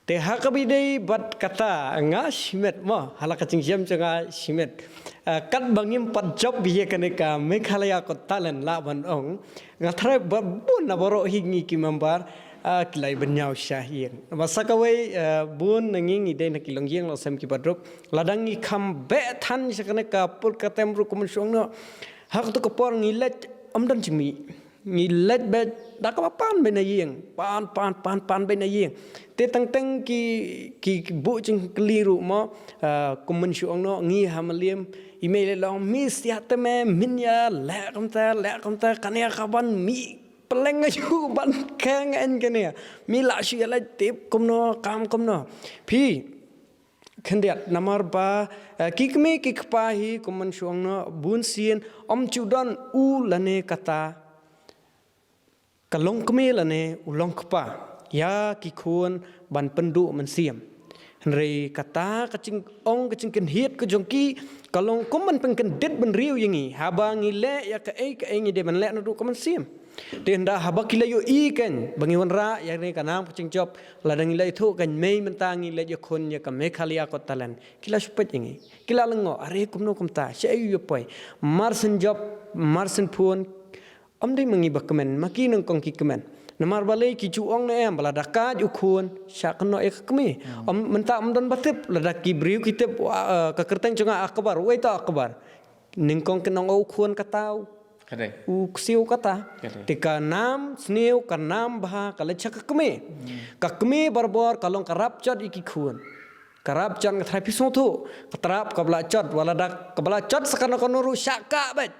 Te ha kaba ïadei bad kata nga shimet mo, ha la ka jingshem jong nga shimet. Ah, katba ngim pat jop ïa kane ka Meghalaya Got Talent lah ban ong, nga tharai ba bun na baroh hi ngi ki member, ah, ki la ïa bynñiaw sha ïing. Namar sa kawei, ah, bun na ngi ngi dei na ki longïing longsem kiba duk. Lada ngi kham beh than sha kane ka put ka tem ruh kumno shuh noh. Ha kato ka por ngi leit ym don jingmih. Ngi leit beit da kaba pan beit na ïing. Pan, pan, pan, pan beit na ïing. Te teng teng ki, ki, ki buh jingkylli ruh mo, ah, kumno shuh noh ngi ha Mylliem. I mei leh long mi sia te me min ïa leh kumta, leh kumta kane ka ban mih. Pylleng aju ban keng en kane. Mi lah shu ïa leh tip kumno, kam kumno. Phi, khyndiat, namar ba, eh, ki kmie ki kpa hi, kumno shuh noh, bun sien, ym ju don u lane kata, ka longkmie lane, u longkpa, ïa ki khun, ban pynduh mynsiem. Hynrei kata ka jingong ka jingkynhied ka jong ki, ka long kum ban pynkyndit bynriew ïa ngi, haba ngi leh ïa kaei kaei ngi dei ban leh naduh ka mynsiem. Te ynda haba ki la ïohi kein, ba ngi wanrah ïa kane ka nam ka jingjop, lada ngi la ïathuh kein mei mynta ngi la ïakhun ïa ka Meghalaya Got Talent. Ki la shu peit ïa ngi. Ki la lyngngoh, are kumno kumta, shaei u ïa poi. Mar syn jop, mar syn phone, ym dei ma ngi ba kmen, ma ki nyngkong ki kmen. Namar balei ki ju ong ne em, ba lada kait u khun, shah kynnoh ïa ka kmie. Hmm. Ym, mynta ym don ba tip, lada ki briew ki tip, wa, eh, ka kyrteng jong nga Akbar, uei uta u Akbar. Nyngkong kin ong u khun kata u. Ka dei. U ksiew kata. Ka dei. Te ka nam sniew, ka nam bha, ka leit sha ka kmie. Hmm. Ka kmie barabor, ka long ka rap jot ïa ki khun. Ka rap jot nga tharai phi sngewthuh. Ka trap kaba la jot, wat lada kaba la jot sa kano kano ruh shah kah beit.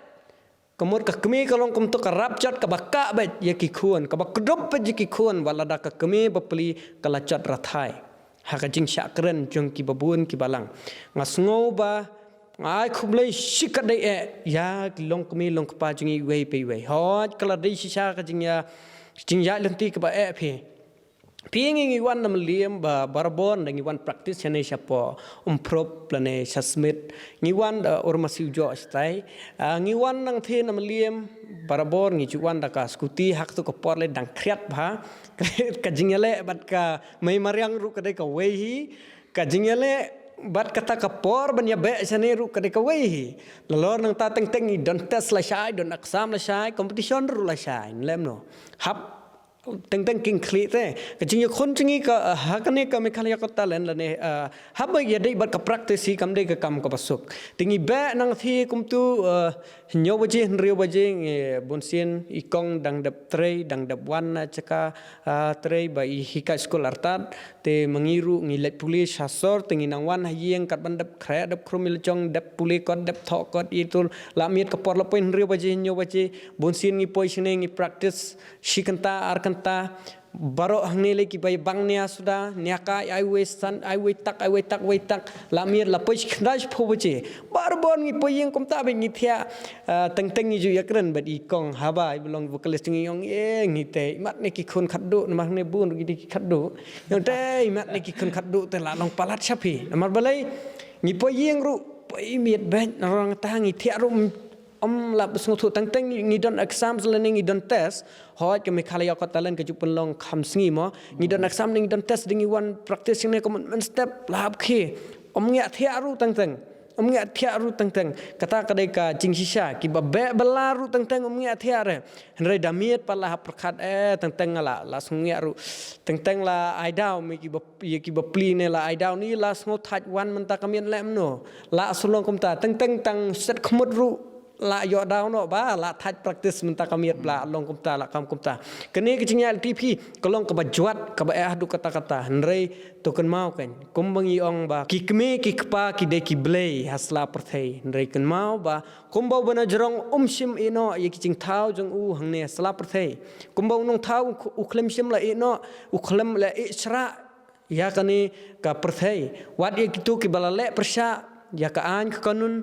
Ka mut ka kmie ka long kumto ka rap jot kaba kah beit ïa ki khun, kaba kdup beit ïa ki khun, wat lada ka kmie bapli ka la jot rathai. Ha ka jingshah kren jong ki babun ki balang. Nga sngew ba Nga ai khublei shikatdei eh ïa ki longkmie longkpa jong ngi iwei pa iwei. Hooid, ka la dei shisha ka jingïa, jingïaid lynti kaba eh phi. Phi ngi ngi wan na Mylliem ba barabor da ngi wan practice shane shapoh Umprop lane sha Smit. Ngi wan da Urmasi u joh shatai. Ah, ngi wan nangtei na Mylliem barabor ngi ju wan da ka scooty, ha kato ka por leh dang khriat bha. Ka jingïaleh bad ka mei mariang ruh ka dei kawei hi. Ka jingïaleh bad kata ka por ban ïabeh shane ruh ka dei kawei hi. Nalor nangta teng teng ngi don test lashai, don exam lashai, competition ruh lashai. Lem no. Hap teng teng king khlieh te. Ka jingïakhun jong ngi ka, ah, ha kane ka Meghalaya Got Talent lane, ah, haba ïadei bad ka practice hi kam dei ka kam kaba suk. Te ngi beh nangtei kumto, ah, hynñiew baje, hynriew baje ngi bunsien i kong dang dep trei, dang dep wan na jaka, ah, trei ba i hikai skul artat. Te ma ngi ruh ngi leit pule sha sor, te ngi nang wan ha ïing kat ban dep khreh, dep khrum ïa la jong, dep pule kot, dep thoh kot, ïa to la miet ka por la poi hynriew baje, hynñiew baje, bunsien ngi poi shane ngi practice shi kynta, ar kynta, baroh hangne lei kiba bang nia suda, nia ka ai wei san, ai wei tak, ai wei tak, wei tak, la miet la poi shi khyndai shiphew baje. Barabor ngi poi ïing kumta bad ngi thiah, ah, teng teng ngi ju ïakren bad i kong haba i ba long vocalist ngi ong, eh, ngi te, imat ne ki khun khatduh, namar hangne bun ruh ki dei ki khatduh. Ong te, imat ne ki khun khatduh te la long palat sha phi. Namar balei, ngi poi ïing ruh, poi miet bad, nalor nangta ngi thiah ruh, ym lap sngewthuh teng teng ngi don exams lane ngi don test. Hooid ka Meghalaya Got Talent ka ju pynlong kham sngi mo. Ngi don exam ne ngi don test, dei ngi wan practice ne ka mon step lap khi. Ym ngi thiah ruh teng teng. Ym ngi thiah ruh teng teng. Kata ka dei ka jingshisha, kiba beh bylla ruh teng teng ym ngi thiah re. Hynrei da miet pat la hap pyrkhat, eh, teng teng la, la sngew ruh. Teng teng la ai daw, me kiba, ïa kiba plie ne la ai daw ne la sngew thait wan mynta ka miet lem no. La shu long kumta, teng teng tang set khmut ruh la ïoh daw noh ba, la thait practice mynta ka miet ba la long kumta, la kam kumta. Kane ka jingïaid lynti phi, ka long kaba jwat, kaba eh haduh katta katta, hynrei to kynmaw kein, kumba ngi ong ba, ki kmie ki kpa ki dei ki blei ha sla pyrthei, hynrei kynmaw ba, kumba u Bah Najrong um shym ïeh noh ïa ki jingthaw jong u hangne ha sla pyrthei. Kumba u nongthaw u kh-, u khlem shym la ïeh noh, u khlem la ïeh shrah, ïa kane ka pyrthei. Wat ïa kito kiba la leh pyrshah ïa ka aiñ ka kanun,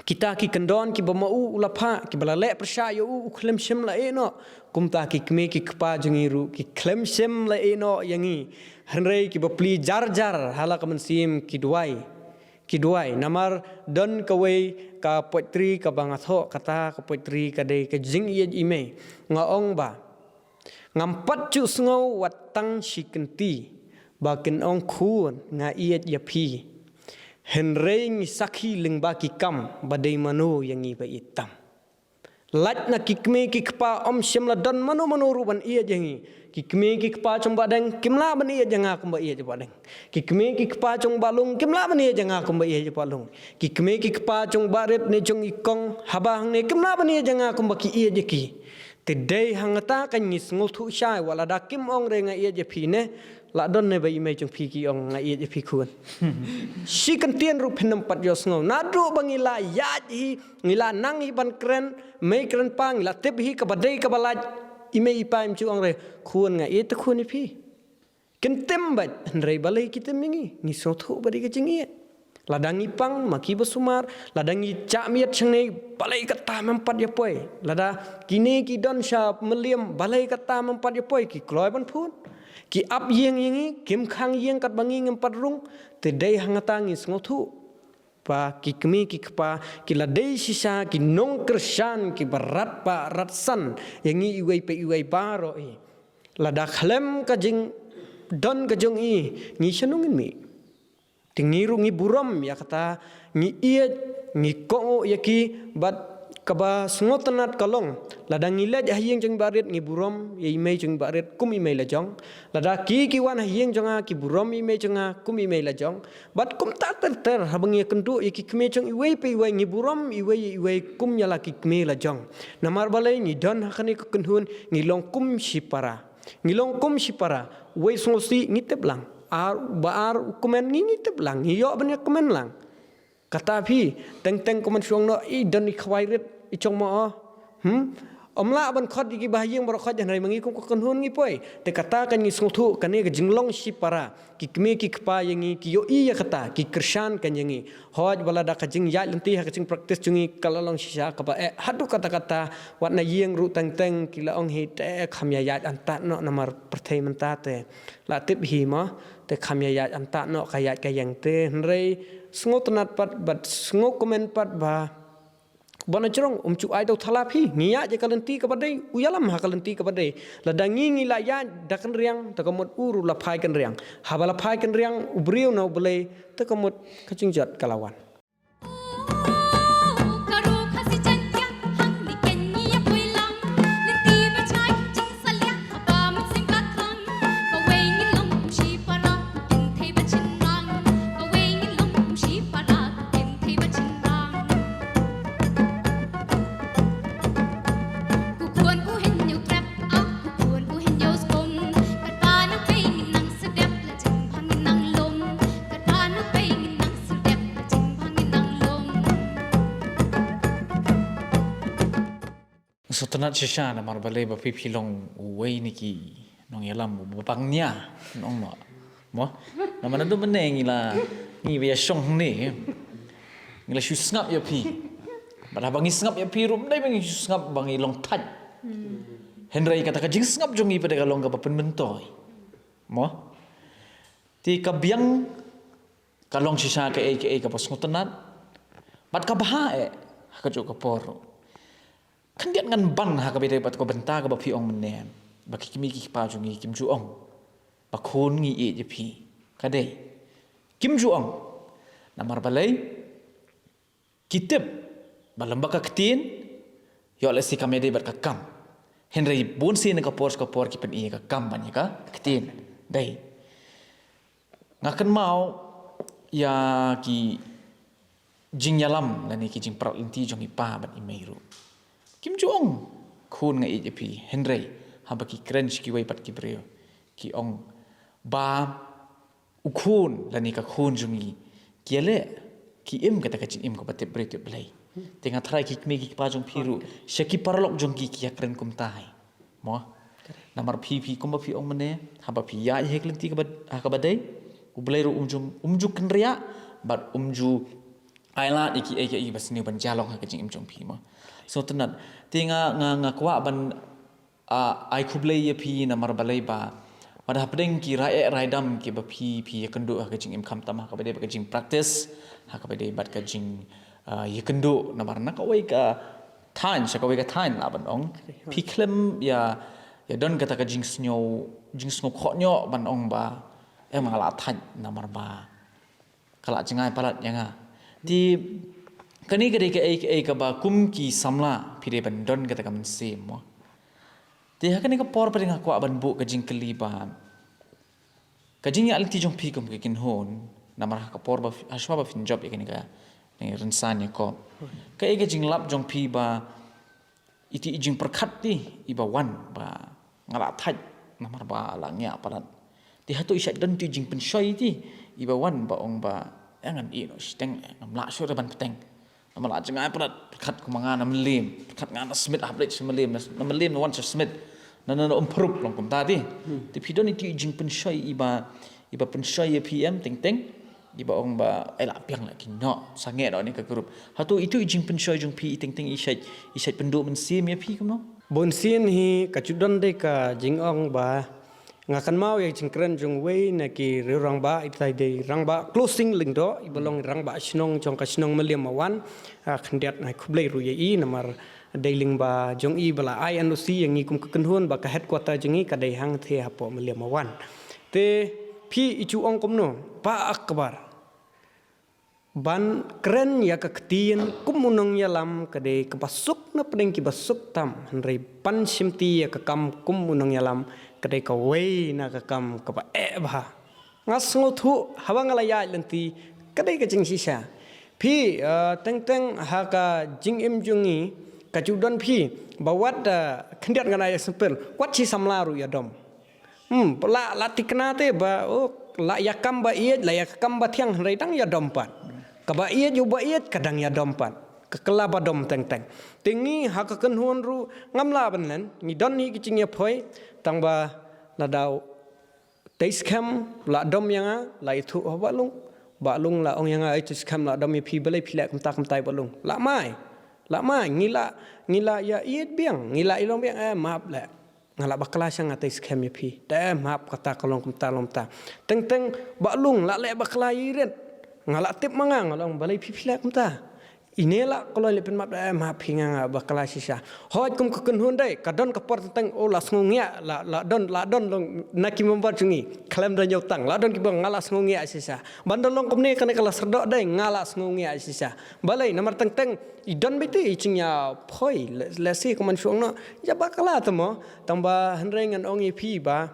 kita ki kyndon kiba ma u u la phah, kiba la leh pyrshah ïa u, u khlem shym la ïeh noh. Kumta ki kmie ki kpa jong ngi ruh, ki khlem shym la ïeh noh ïa ngi. Hynrei kiba plie jar jar ha la ka mynsiem ki duwai. Ki duwai, namar don kawei ka poetry kaba nga thoh, kata ka poetry ka dei ka jingïeit i mei. Nga ong ba, ngam pat ju sngew wat tang shi kynti, ba kin ong khun nga ïeit ïa phi. Hynrei ngi sakhi lyngba ki kam, ba dei mano ïa ngi ba ïeit tam. Lait na ki kmie ki kpa ym shym la don mano mano ruh ban ïeit ïa ngi. Ki kmie ki kpa jong Bahdeng kim lah ban ïeit ïa nga kumba ïeit ïa Bahdeng. Ki kmie ki kpa jong Bahlung kim lah ban ïeit ïa nga kumba ïeit ïa Bahlung. Ki kmie ki kpa jong Bahrit ne jong i kong haba hangne kim lah ban ïeit ïa nga kumba ki ïeit ïa ki. Te dei hangta ka ngi sngewthuh shai, wat lada kim ong re nga ïeit ïa phi ne, la don ne ba i mei jong phi ki ong nga ïeit ïa phi khun. Shi kyntien ruh phin ym pat ïohsngew. Naduh ba ngi la ïaid hi, ngi la nang hi ban kren, mei kren pa, ngi la tip hi kaba dei kaba lait, i mei i pa im ju ong re, khun nga ïeit te khun ïa phi. Kin tim bad, hynrei balei ki tim ïa ngi, ngi sngewthuh ba dei ka jingïeit. Lada ngi pang, ma kiba sumar, lada ngi jah miet shangne, balei kata mem pat ïa poi. Lada kine ki don sha Mylliem, balei kata mem pat ïa poi, ki kloi ban phone. Ki ap ïing ïa ngi, kim khang ïing katba ngi ngim pat rung, te dei hangta ngi sngewthuh. Ba ki kmie ki kpa, ki la dei shisha, ki nongkyrshan, kiba rat ba rat san, ïa ngi iwei pa iwei baroh i. Lada khlem ka jingdon ka jong i, ngi shano ngin mih. Te ngi ruh ngi burom ïa kata, ngi ïeit, ngi kohnguh ïa ki, bad kaba sngewtynnat ka long. Lada ngi leit ha ïing jong i Bahrit ngi burom ïa i mei jong i Bahrit kum i mei la jong. Lada ki ki wan ha ïing jong nga ki burom ïa i mei jong nga kum i mei la jong. Bad kumta ter ter haba ngi ïakynduh ïa ki kmie jong iwei pa iwei ngi burom iwei ïa iwei kum ïa la ki kmie la jong. Namar balei ngi don ha kane ka kynhun ngi long kum shipara. Ngi long kum shipara, uwei sngewsih ngi tip lang. Ar, ba ar u kmen ngi ngi tip lang, ngi ïoh ban ïa kmen lang. Kata phi, teng teng kumne shu ong noh, i don i khwai rit, i chong mo o. Hmm? Ym lah ban khot ïa ki ba ha ïing baroh khoit, hynrei ma ngi kum ka kynhun ngi poi. Te kata kan ngi sngewthuh, kane ka jinglong shipara, ki kmie ki kpa ïa ngi ki ïohi ïa kata, ki kyrshan kan ïa ngi. Hooid, ba lada ka jingïaid lynti ha ka jingpractice jong ngi ka la long shisha kaba eh, haduh katta katta, wat na ïing ruh teng teng ki la ong hi, te kham ïa ïaid antad noh namar pyrthei mynta te la tip hi mo, te kham ïa ïaid antad noh ka ïaid ka ïeng te. Hynrei sngewtynnat pat bad sngewkmen pat ba ban jrong, um ju ai da u thala phi. Ngi ïaid ïa ka lynti kaba dei, u ïalam ha ka lynti kaba dei. Lada ngi ngi la ïaid da kynriang, te ka mut u ruh la phai kynriang. Haba la phai kynriang u briew na U Blei, te ka mut ka jingjot ka la wan. Sngewtynnat shisha namar balei ba phi phi long uwei na ki nongïalam uba pang nia, nong mo. Mo? Namar naduh mynne ngi la, ngi ba ïa shong hangne, ngi la shu sngap ïa phi. Bad haba ngi sngap ïa phi ruh, ym dei ba ngi shu sngap ba ngi long thait. Hynrei kata ka jingsngap jong ngi pat ka long kaba pynmyntoi. Mo? Te ka biang ka long shisha kaei kaei kaba sngewtynnat bad kaba ha eh ha kajuh ka por ruh. Khyndiat ngan ban ha kaba ïadei bad ka bynta kaba phi ong mynne, ba ki kmie ki kpa jong ngi kim ju ong ba khun ngi ïeit ïa phi. Ka dei, kim ju ong. Namar balei? Ki tip ba lem bad ka ktien, ïoh lehse kam ïadei bad ka kam. Hynrei bun sien na ka por sha ka por ki pyni ïa ka kam ban ïa ka ktien. Dei. Nga kynmaw ïa ki jingïalam lane ki jingprat lynti jong i pa bad i mei ruh. Kim ju ong khun nga ïeit ïa phi, hynrei haba ki kren sha kiwei pat ki briew, ki ong ba u khun lane ka khun jong ngi ki ïaleh, ki im kata ka jingim kaba tip briew tip Blei. Te nga tharai ki kmie ki kpa jong phi ruh, sha ki paralok jong ki ki ïakren kumta hi. Mo? Namar phi phi kumba phi ong mynne, haba phi ïaid ha ka lynti kaba, ha kaba dei, U Blei ruh um ju, um ju kynriah bad um ju ai lad ïa kiei kiei ba sniew ban jia long ha ka jingim jong phi mo. Sngewtynnat. Te nga, nga, nga kwah ban ah, ai khublei ïa phi namar balei ba, ba da hapdeng ki rai eh rai dam kiba phi, phi ïakynduh ha ka jingim khamtam ha kaba dei bad ka jingpractice, ha kaba dei bad ka jing, ah, ïakynduh namar na kawei ka thaiñ sha kawei ka thaiñ lah ban ong. Phi khlem ïa, ïa don kata ka jingsngew, jingsngew khohñioh ban ong ba, em nga la thait namar ba ka la jngai palat ïa nga. Te kane ka dei kaei kaei kaba kum ki samla phi dei ban don kata ka mynsiem mo. Te ha kane ka por pat nga kwah ban buh ka jingkylli ba ka jingïaid lynti jong phi kum ka kynhun, namar ha ka por ba phi, hashwa ba phin jop ïa kane ka, ne rynsan ïa ko. Kaei ka jinglap jong phi ba iti i jingpyrkhat ti iba wan ba nga la thait namar ba la ngiah palat. Te hato i shait don ti jingpynshoi ti iba wan ba ong ba, eh, ngan ïeh noh shiteng, eh, ngam lah shuh ban bteng. Namar la jngai palat, pyrkhat kum nga na Mylliem, pyrkhat nga na Smit, hap leit sha Mylliem, na, na Mylliem na wan sha Smit. Na, na, na Umphrup long kumta ti. Te phi don iti i jingpynshoi iba, iba pynshoi ïa phi em teng teng. Iba ong ba, eh, la biang la ki noh, sangeh noh ne ka group. Hato itu i jingpynshoi jong phi i teng teng i shait, i shait pynduh mynsiem ïa phi kumno? Bun sien hi ka ju don dei ka jingong ba nga kynmaw ïa jingkren jong wei na ki riew rangbah, ita i dei rangbah Closing Lyngdoh, iba long rangbah shnong jong ka shnong Mylliem Mawan, ah, khyndiat nga ai khublei ruh ïa i namar dei lyngba jong i ba la ai N O C ïa ngi kum ka kynhun ba ka headquarter jong i ka dei hangtei hapoh Mylliem Mawan. Te phi i ju ong kumno, Bah Akbar? Ban kren ïa ka ktien kum u nongïalam ka dei kaba suk na pdeng kiba suk tam, hynrei ban shimti ïa ka kam kum u nongïalam ka dei kawei na ka kam kaba eh bha. Nga sngewthuh haba nga la ïaid lynti ka dei ka jingshisha. Phi, eh, teng teng ha ka jingim jong ngi ka ju don phi ba wat, eh, khyndiat ngan ai example, wat shi samla ruh ïadom. Hmm, la, la tikna te ba, oh, la ïa kam ba ïeit, la ïa kam ba thiang hynrei dang ïadom pat. Kaba ïeit ïa uba ïeit ka dang ïadom pat. Ka kylla ba dom teng teng. Te ngi ha ka kynhun ruh ngam lah ban len, ngi don hi ki jingïaphoi, tang ba la dau tei skhem, la dom ïa nga, la ithuh ha Bah Lung. Bah Lung la ong ïa nga, "Ai, tei skhem, la dom ïa phi, balei phi leh kumta kumta ïa Bah Lung." La mai, la mai, ngi la, ngi la ïa ïeit biang, ngi la ïa long biang, eh, map leh. Nga la bakla sha nga tei skhem ïa phi. Te map kata ka long kumta long kumta. Teng teng Bah Lung la leh bakla ïa i rit. Nga la tip ma nga, nga long balei phi phi leh kumta. Ine la kloi leh pynmap da, eh, map phi nga nga bakla shisha. Hooid kum ka kynhun dei, ka don ka por teng teng, oh, la sngew ngiah, la, la don, la don long na ki member jong ngi. Khlem da ñiew tang, la don ki bang nga la sngew ngiah shisha. Ban da long kumne kane ka La Syrdoh dei, nga la sngew ngiah shisha. Balei namar teng teng i don beit i jingïaphoi, le, lehse kumno shuh noh. Ïa bakla te mo, tang ba hynrei ngan ong ïa phi ba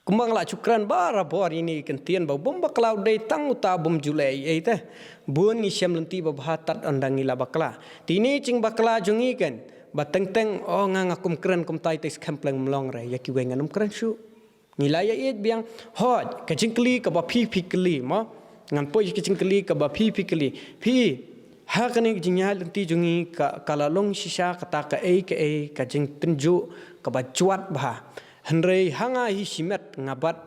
kumba nga la shu kren barabor ïa ine i kyntien ba bym bakla u dei tang uta bym ju leh ei ei te. Bun ngi shem lynti ba bha tad ynda ngi la bakla. Te ine i jingbakla jong ngi kan ba teng teng, oh, nga nga kum kren kumta i te skhem pleng mlong re, ïa kiwei ngan ym kren shuh. Ngi la ïa ïeit biang. Hooid, ka jingkylli kaba phi phi kylli mo. Ngan poi ka jingkylli kaba phi phi kylli. Phi, ha kane ka jingïaid lynti jong ngi ka, ka la long shisha kata kaei kaei ka jingtynjuh kaba jwat bha. Hynrei ha nga hi shimet nga bat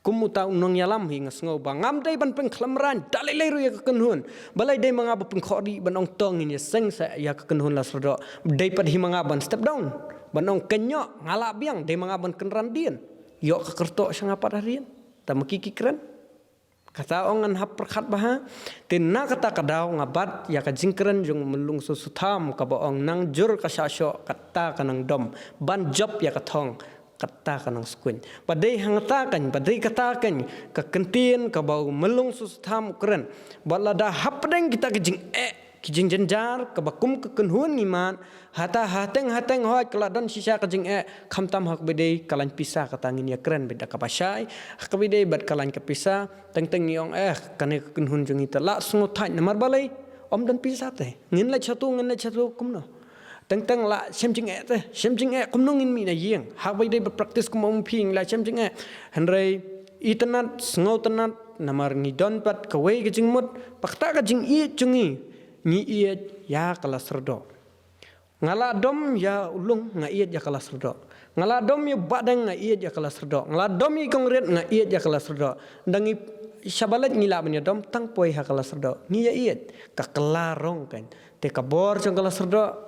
kum uta u nongïalam hi nga sngew ba ngam dei ban pynkhlem rang da lei lei ruh ïa ka kynhun. Balei dei ma nga ba pynkhoh dih ban ong to ngin ïaseng sa ïa ka kynhun La Syrdoh. Dei pat hi ma nga ban step down. Ban ong kynnoh nga lah biang, dei ma nga ban kynran dien. Ïoh ka kyrtoh sha nga pat hadien. Ta ma ki ki kren. Kata ong ngan hap pyrkhat bha. Te na kata ka daw nga bat ïa ka jingkren jong u Myllung Susutham kaba ong nang jur ka shah shoh kata ka nang dom. Ban jop ïa ka thong kata ka nang skuin. Ba dei hangta kan, ba dei kata kan ka kyntien kaba u Myllung Susutham u kren. Ba lada hapdeng kita ka jingeh ki jingjynjar kaba kum ka kynhun ngi mad, hata hateng hateng hooid ka la don shisha ka jingeh, khamtam ha kaba dei ka lain pisa kata ngin ïa kren beit da kaba shai, ha kaba dei bad ka lain ka pisa, teng teng ngi ong eh kane ka kynhun jong ngi te la sngew thait namar balei, ym don pisa te. Ngin leit shatu, ngin leit shatu kumno. Teng teng la shem jingeh te, shem jingeh kumno ngin mih na ïing. Ha kaba dei bad practice kumba ong phi ngi la shem jingeh. Hynrei itynnad, sngew tynnad, namar ngi don pat kawei ka jingmut, ba kata ka jingïeit jong ngi. Ngi ïeit ïa ka La Syrdoh. Nga la dom ïa u Lung nga ïeit ïa ka La Syrdoh. Nga la dom ïa Bah Deng nga ïeit ïa ka La Syrdoh. Nga la dom ïa i Kong Riat nga ïeit ïa ka La Syrdoh. Dang ngi shaba leit ngi lah ban ïa dom tang poi ha ka La Syrdoh. Ngi ïa ïeit ka kylla rong kan. Te ka bor jong ka La Syrdoh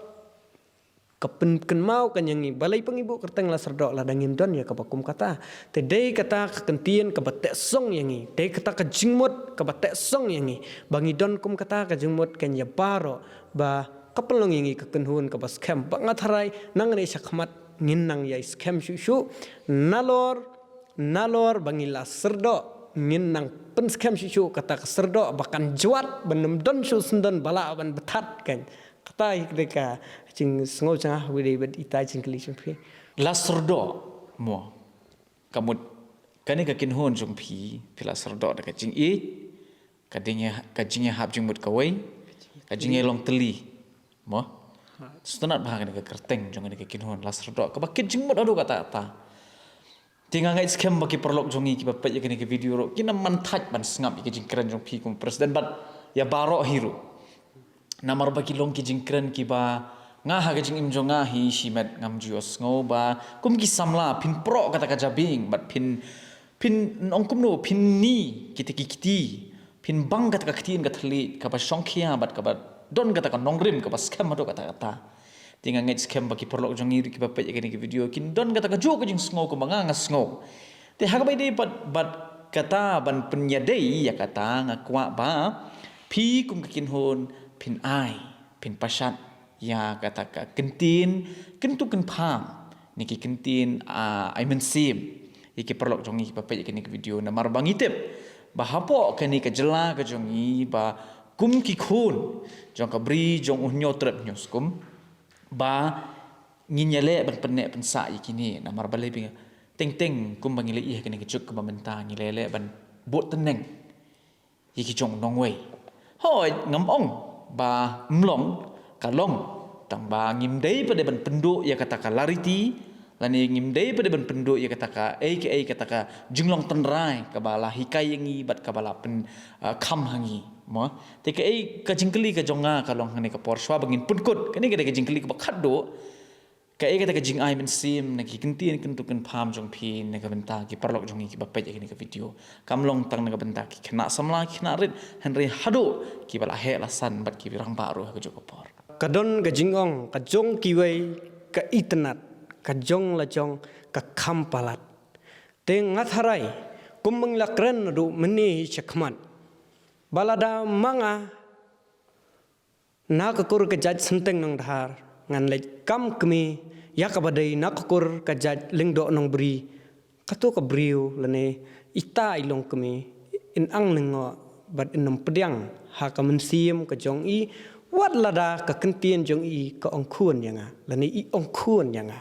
ka pynkynmaw kan ïa ngi balei pyngibuh kyrteng La Syrdoh lada ngim don ïa kaba kum kata. Te dei kata ka kyntien kaba teh song ïa ngi, dei kata ka jingmut kaba teh song ïa ngi ba ngi don kum kata ka jingmut kan ïa baroh ba ka pynlong ïa ngi ka kynhun kaba skhem ba nga tharai nangne shakhmat ngin nang ïai skhem shuh shuh. Nalor, nalor ba ngi La Syrdoh ngin nang pynskhem shuh shuh kata ka Syrdoh ba kan jwat ban ym don shuh syndon ba lah ban bthat kan. Kata hi ka dei ka jingsngew jong nga ha kaba dei bad ita i jingkylli jong phi. La Syrdoh mo. Ka mut kane ka kynhun jong phi, phi la syrdoh da ka jingïeit, ka ding ïa, ka jingïahap jingmut kawei, ka jingïalong tylli. Mo. Sngewtynnad bha kane ka kyrteng jong kane ka kynhun La Syrdoh kaba kit jingmut haduh katta katta. Te nga ngeit skhem ba ki paralok jong ngi kiba peit ïa kane ka video ruh kin ym man thait ban sngap ïa ka jingkren jong phi kum president bad ïa baroh hi ruh. Namar ba ki long ki jingkren kiba nga ha ka jingim jong nga hi shimet ngam ju ïohsngew ba kum ki samla phin proh kata ka jabieng bad phin, phin ong kumno, phin ni kita ki kti, phin bang kata ka ktien ka thylliej kaba shongkhia bad kaba don kata ka nongrim kaba skhem haduh katta katta. Te nga ngeit skhem ba ki paralok jong ngi ruh kiba peit ïa kane ka video kin don kata kajuh ka jingsngew kumba nga nga sngew. Te ha kaba ïadei bad, bad kata ban pynïadei ïa kata nga kwah ba phi kum ka kynhun phin ai, phin pashat ïa kata ka kyntien kyntu kynpham ne ki kyntien, ah, ai mynsiem ïa ki paralok jong ngi kiba peit ïa kane ka video namar ba ngi tip ba hapoh kane ka jylla ka jong ngi ba kum ki khun jong ka Bri jong U Hynñiewtrep Hynñiewskum ba ngin ïaleh ban pynneh pynsah ïa kine namar balei ba teng teng kumba ngi la ïohi ha kane ka juk kaba mynta ngi la ïaleh ban bud tneng ïa ki jong u nongwei. Hooid ngam ong ba ym long, ka long, tang ba ngim dei pat de ban pynduh ïa kata ka lariti Lane ngim dei pat ban pynduh ïa kata ka, ei ka, ei kata ka jinglong tynrai kaba la hikai ïa ngi bad kaba la pyn, ah, kham ha ngi. Mo, te ka, ei ka jingkylli ka jong nga ka long hangne ka por shuwa ba ngin pynkut. Kane ka dei ka jingkylli kaba khatduh. Ka, ei kata ka jingai mynsiem na ki ktien kyntu kynpham jong phi na ka bynta ki paralok jong ngi kiba peit ïa kane ka video. Kam long tang na ka bynta ki khynnah samla, ki khynnah rit, hynrei haduh kiba la heh la san bad ki rangbah ruh ha kajuh ka por. Ka don ka jingong, ka jong kiwei ka itynnad, ka jong la jong ka kham palat. Te nga tharai, kum ba ngi la kren naduh mynne hi shakhmat, ba lada ma nga na ka kur ka jait Synteng Nongdhar, ngan leit kam kmie ïa kaba dei na ka kur ka jait Lyngdoh Nongbri, kato ka briew lane ita i longkmie in ang lyngngoh bad in ym pdiang ha ka mynsiem ka jong i, wat lada ka ktien jong i ka ong khun ïa nga lane i ong khun ïa nga.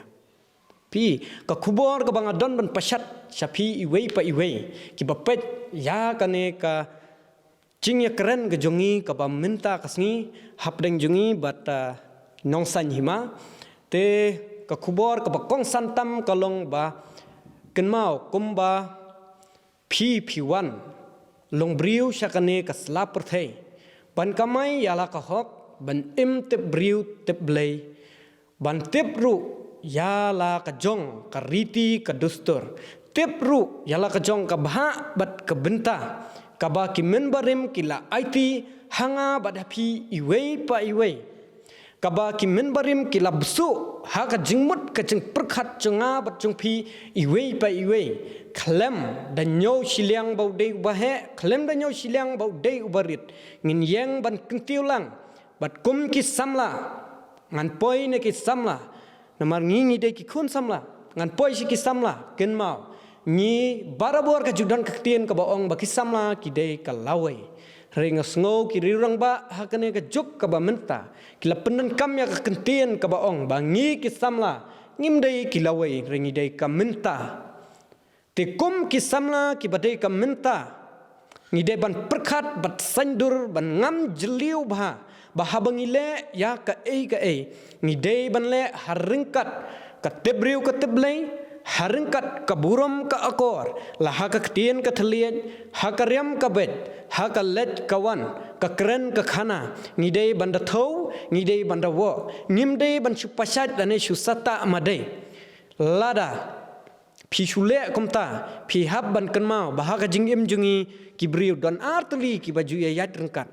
Phi, ka khubor kaba nga don ban pashat sha phi iwei pa iwei kiba peit ïa kane ka jingïakren ka jong ngi kaba mynta ka sngi hapdeng jong ngi bad, ah, Nongsaiñ Hima. Te ka khubor kaba kongsan tam ka long ba kynmaw kumba phi phi wan long briew sha kane ka sla pyrthei ban kamai ïa la ka hok, ban im tip briew tip Blei, ban tip ruh ïa la ka jong ka riti ka dustur, tip ruh ïa la ka jong ka bhah bad ka bynta kaba ki mynbarim ki la aiti ha nga bad ha phi iwei pa iwei, kaba ki mynbarim ki la bsuh ha ka jingmut ka jingpyrkhat jong nga bad jong phi iwei pa iwei. Khlem da ñiew shiliang ba u dei uba heh, khlem da ñiew shiliang ba u dei uba rit, ngin ïeng ban kyntiew lang. Bad kum ki samla, ngan poi na ki samla, namar ngi ngi dei ki khun samla, ngan poi sha ki samla, kynmaw, ngi barabor ka ju don ka ktien kaba ong ba ki samla ki dei ka lawei. Hynrei nga sngew ki riew rangbah ha kane ka juk kaba mynta ki la pyndonkam ïa ka ktien kaba ong ba ngi ki samla ngim dei ki lawei, hynrei ngi dei ka mynta. Te kum ki samla kiba dei ka mynta, ngi dei ban pyrkhat bad saiñdur ban ngam jylliew bha, ba haba ngi leh ïa kaei kaei, ngi dei ban leh ha ryngkat ka tip briew ka tip Blei, ha ryngkat ka burom ka akor, la ha ka ktien ka thylliej, ha ka riam ka beit, ha ka leit ka wan, ka kren ka khana, ngi dei ban da thew, ngi dei ban da woh, ngim dei ban shu pashait lane shu sah tah madei. Lada phi shu leh kumta, phi hap ban kynmaw ba ha ka jingim jong ngi ki briew don ar tylli kiba ju ïaid ryngkat.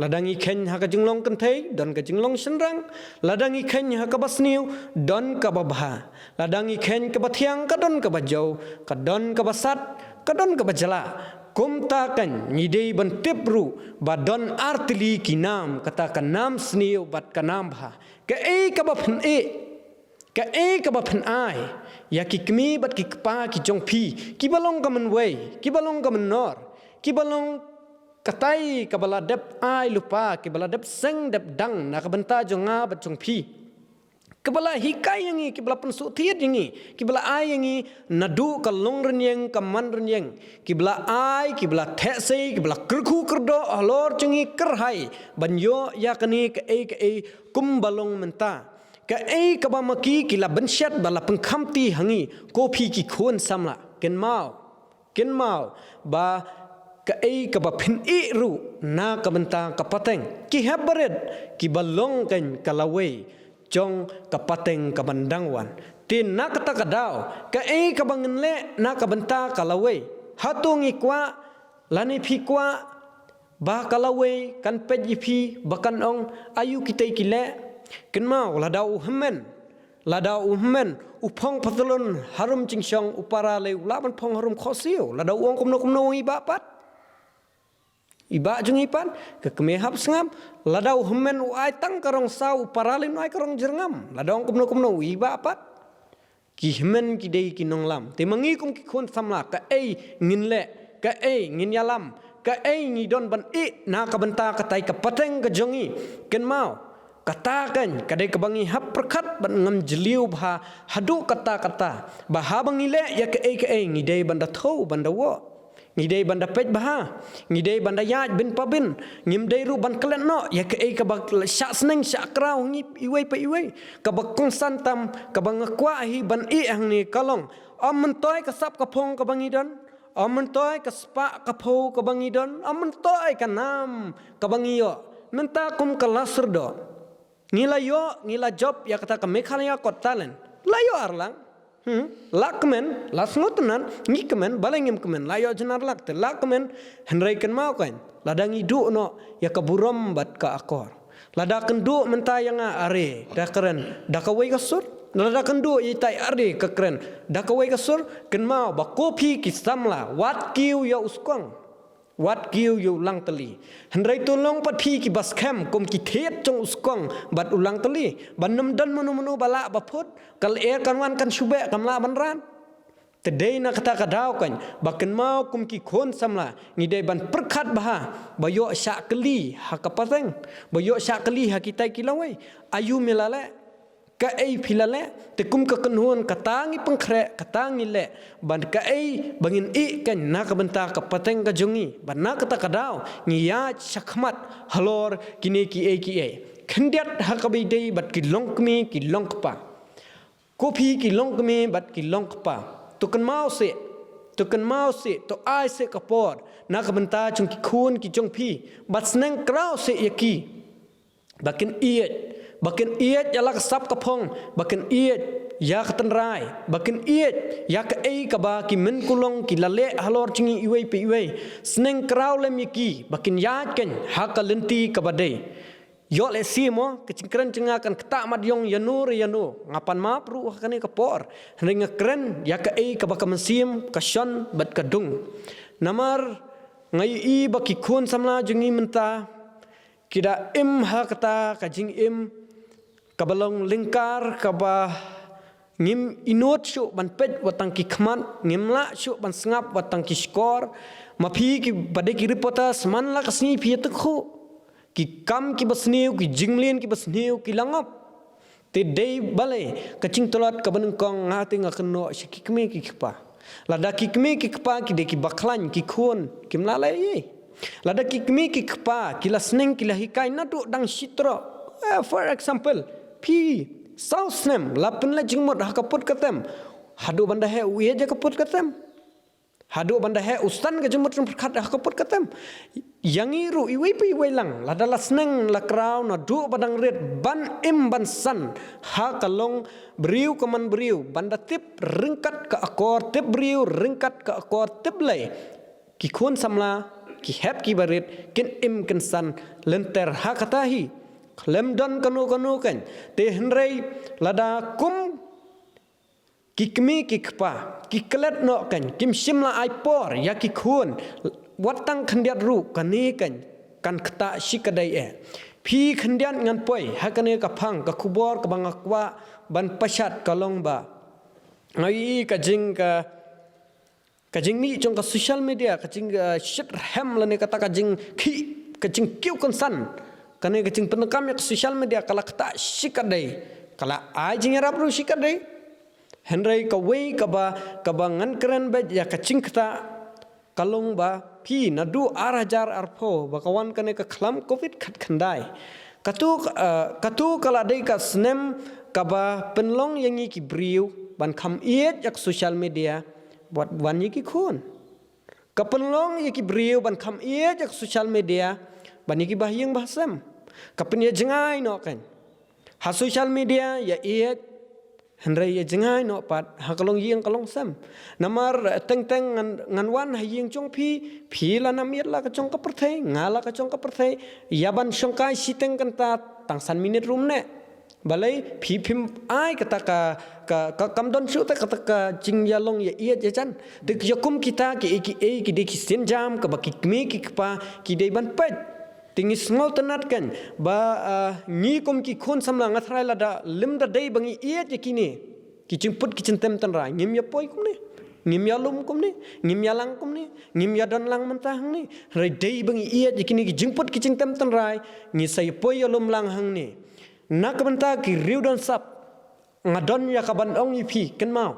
Lada ngi kheiñ ha ka jinglong kynthei, don ka jinglong shynrang. Lada ngi kheiñ ha kaba sniew, don kaba bha. Lada ngi kheiñ kaba thiang, ka don kaba jew, ka don kaba sat, ka don kaba jlah. Kumta kan ngi dei ban tip ruh ba don ar tylli ki nam, kata ka nam sniew bad ka nam bha. Kaei kaba phin ïeh, kaei kaba phin ai ïa ki kmie bad ki kpa ki jong phi, kiba long ka mynwei, kiba long ka mynnor, kiba long katai kaba la dep ai lypa, kiba la dep seng dep dang na ka bynta jong nga bad jong phi, kiba la hikai ïa ngi, kiba la pynsngewthuh ïa ngi, kiba la ai ïa ngi naduh ka long rynïeng ka man rynïeng, kiba la ai, kiba la theh sei, kiba la kyrkhu kyrdoh halor jong ngi, kyrhai ban ïoh ïa kane kaei kaei kumba long mynta. Kaei kaba ma ki ki la bynshet ba la pynkhamti ha ngi, ko phi ki khun samla. Kynmaw, kynmaw ba kaei kaba phin ïeh ruh na ka bynta ka pateng, ki hep barit kiba long kan ka lawei jong ka pateng kaban dang wan. Te na kata ka daw, kaei kaba ngin leh na ka bynta ka lawei? Hato ngi kwah lane phi kwah ba ka lawei kan peit ïa phi ba kan ong, aïu kitei ki leh? Kynmaw, lada u hynmen, lada u hynmen u phong patlun harum jingshong, u para lei u lah ban phong harum khohsiew. Lada u ong kumno kumno, u ong i bah pat, i bah jong i pat, ka kmie hap sngap. Lada u hynmen u ai tang ka rong saw, u para lei u ai ka rong jyrngam. Lada u ong kumno kumno, u ong i bah pat. Ki hynmen ki dei ki nonglam. Te ma ngi kum ki khun samla, kaei ngin leh, kaei ngin ïalam, kaei ngi don ban ïeh na ka bynta katai ka pateng ka jong ngi? Kynmaw, kata kan ka dei kaba ngi hap pyrkhat ban ngam jylliew bha haduh katta katta, ba haba ngi leh ïa kaei kaei ngi dei ban da thew ban da woh. Ngi dei ban da peit bha, ngi dei ban da ïaid bin pa bin, ngim dei ruh ban klet noh ïa kaei kaba shah sneng shah kraw ha ngi iwei pa iwei, kaba kongsan tam, kaba nga kwah hi ban ïeh hangne ka long, ym myntoi ka sap ka phong kaba ngi don, ym myntoi ka spah ka phew kaba ngi don, ym myntoi ka nam kaba ngi ïoh. Mynta kum ka la syrdoh, ngi la ïoh, ngi la jop ïa kata ka Meghalaya Got Talent. La ïoh ar lak. Hmm? La kmen, la sngewtynnat, ngi kmen, balei ngim kmen, la ïoh jynjar lak, te la kmen, hynrei kynmaw kan, lada ngi duh noh ïa ka burom bad ka akor. Lada kynduh mynta ïa nga, are, da kren da kawei ka sur. Lada kynduh ïa tai, are, ka kren da kawei ka sur, kynmaw ba ko phi ki samla, wat kiew ïa u skong, wat kiew ïa u langtylli. Hynrei to long pat phi kiba skhem kum ki thied jong u skong bad u langtylli, ban ym don mano mano ba lah ba phut, ka lyer kan wan kan shu beh, kam lah ban ran. Te dei na kata ka daw kan, ba kynmaw kum ki khun samla, ngi dei ban pyrkhat bha, ba ïoh shah kylli ha ka pateng, ba ïoh shah kylli ha kitai ki lawei. Aïu me la leh? Kaei phi la leh? Te kum ka kynhun, kata ngi pynkhreh, kata ngi leh, ban kaei ba ngin ïeh kan na ka bynta ka pateng ka jong ngi, ban na kata ka daw ngi ïaid shakhmat halor kine kiei kiei. Khyndiat ha kaba ïadei bad ki longkmie ki longkpa. Ko phi ki longkmie bad ki longkpa, to kynmaw seh, to kynmaw seh, to ai seh ka por na ka bynta jong ki khun ki jong phi, bad sneng kraw seh ïa ki, ba kin ïeit, ba kin ïeit ïa la ka sap ka phong, ba kin ïeit ïa ka tynrai, ba kin ïeit ïa kaei kaba ki mynkulong ki la leh halor jong ngi iwei pa iwei. Sneng kraw lem ïa ki, ba kin ïaid kan ha ka lynti kaba dei. Ïoh lehse mo, ka jingkren jong nga kan ktah mat ïong ïano re ïano, nga pan map ruh ha kane ka por, hynrei nga kren ïa kaei kaba ka mynsiem ka shon bad ka dung. Namar nga ïohi ba ki khun samla jong ngi mynta ki da im ha kata ka jingim kaba long lyngkar, kaba ngim ïehnoh shuh ban peit wat tang ki khmat, ngim lah shuh ban sngap wat tang ki shkor. Ma phi kiba dei ki reporters, man la ka sngi phi ïatyngkhuh, ki kam kiba sniew, ki jingmlien kiba sniew ki la ngop. Te dei balei ka jingtlot kaba nyngkong? Nga te nga kynnoh sha ki kmie ki kpa. Lada ki kmie ki kpa ki dei kiba khlaiñ ki khun, kim lah leh ei ei. Lada ki kmie ki kpa ki la sneng, ki la hikai naduh dang shi troh. Eh, for example, phi saw snem la pynleit jingmut ha ka pud ka tem, haduh ban da heh u ïeit ïa ka pud ka tem, haduh ban da heh u san ka jingmut jingpyrkhat ha ka pud ka tem. Ïa ngi ruh iwei pa iwei lang, lada la sneng la kraw naduh ba dang rit ban im ban san ha ka longbriew ka manbriew, ban da tip ryngkat ka akor, tip briew ryngkat ka akor, tip Blei, ki khun samla, ki hep kiba rit, kin im kin san lynter ha kata hi. Khlem don kano kano kan. Te hynrei lada kum ki kmie ki kpa ki klet noh kan, kim shym la ai por ïa ki khun wat tang khyndiat ruh, kane kan, kan ktah shikatdei eh. Phi khyndiat, ngan poi ha kane ka phang, ka khubor kaba nga kwah ban pashat ka long ba nga ïohi ka jing, ka ka jingmih jong ka social media, ka jing, eh, shit rhem lane kata ka jingkhih, ka jingkiew kynsan, kane ka jingpyndonkam ïa ka social media ka la ktah shikatdei, ka la ai jingïarap ruh shikatdei. Hynrei kawei kaba, kaba ngan kren beit ïa ka jingktah, ka long ba phi naduh ar hajar arphew ba ka wan kane ka khlam covid khatkhyndai, katu, eh, katu ka la dei ka snem kaba pynlong ïa ngi ki briew ban kham ïeit ïa ka social media, wat wan ïa ki khun. Ka pynlong ïa ki briew ban kham ïeit ïa ka social media ban ïa ki bahaïing bahasem. Ka pynïajngai noh kan. Ha social media ïa ïeit, hynrei ïajngai noh pat ha ka longïing ka longsem. Namar, eh, teng teng ngan, ngan wan ha ïing jong phi, phi la nam ïeit la ka jong ka pyrthei, nga la ka jong ka pyrthei. Ïa ban shongkai shiteng kynta tang san minit ruh ym neh. Balei? Phi phim ai kata ka, ka, ka, kam don shuh te kata ka jingïalong ïa ïeit ïa jan. Te ïa kum kita kiei kiei ki dei ki sienjam kaba ki kmie ki kpa ki dei ban peit. Te ngi sngewtynnat kan ba, ah, ngi kum ki khun samla, nga tharai lada lymda dei ba ngi ïeit ïa kine ki jingput ki jingtem tynrai, ngim ïa poi kumne, ngim ïa lum kumne, ngim ïa lang kumne, ngim ïa don lang mynta hangne. Hynrei dei ba ngi ïeit ïa kine ki jingput ki jingtem tynrai, ngi sa ïa poi ïa lum lang hangne. Na ka bynta ki riewdonsap, nga don ïa ka ban ong ïa phi, kynmaw,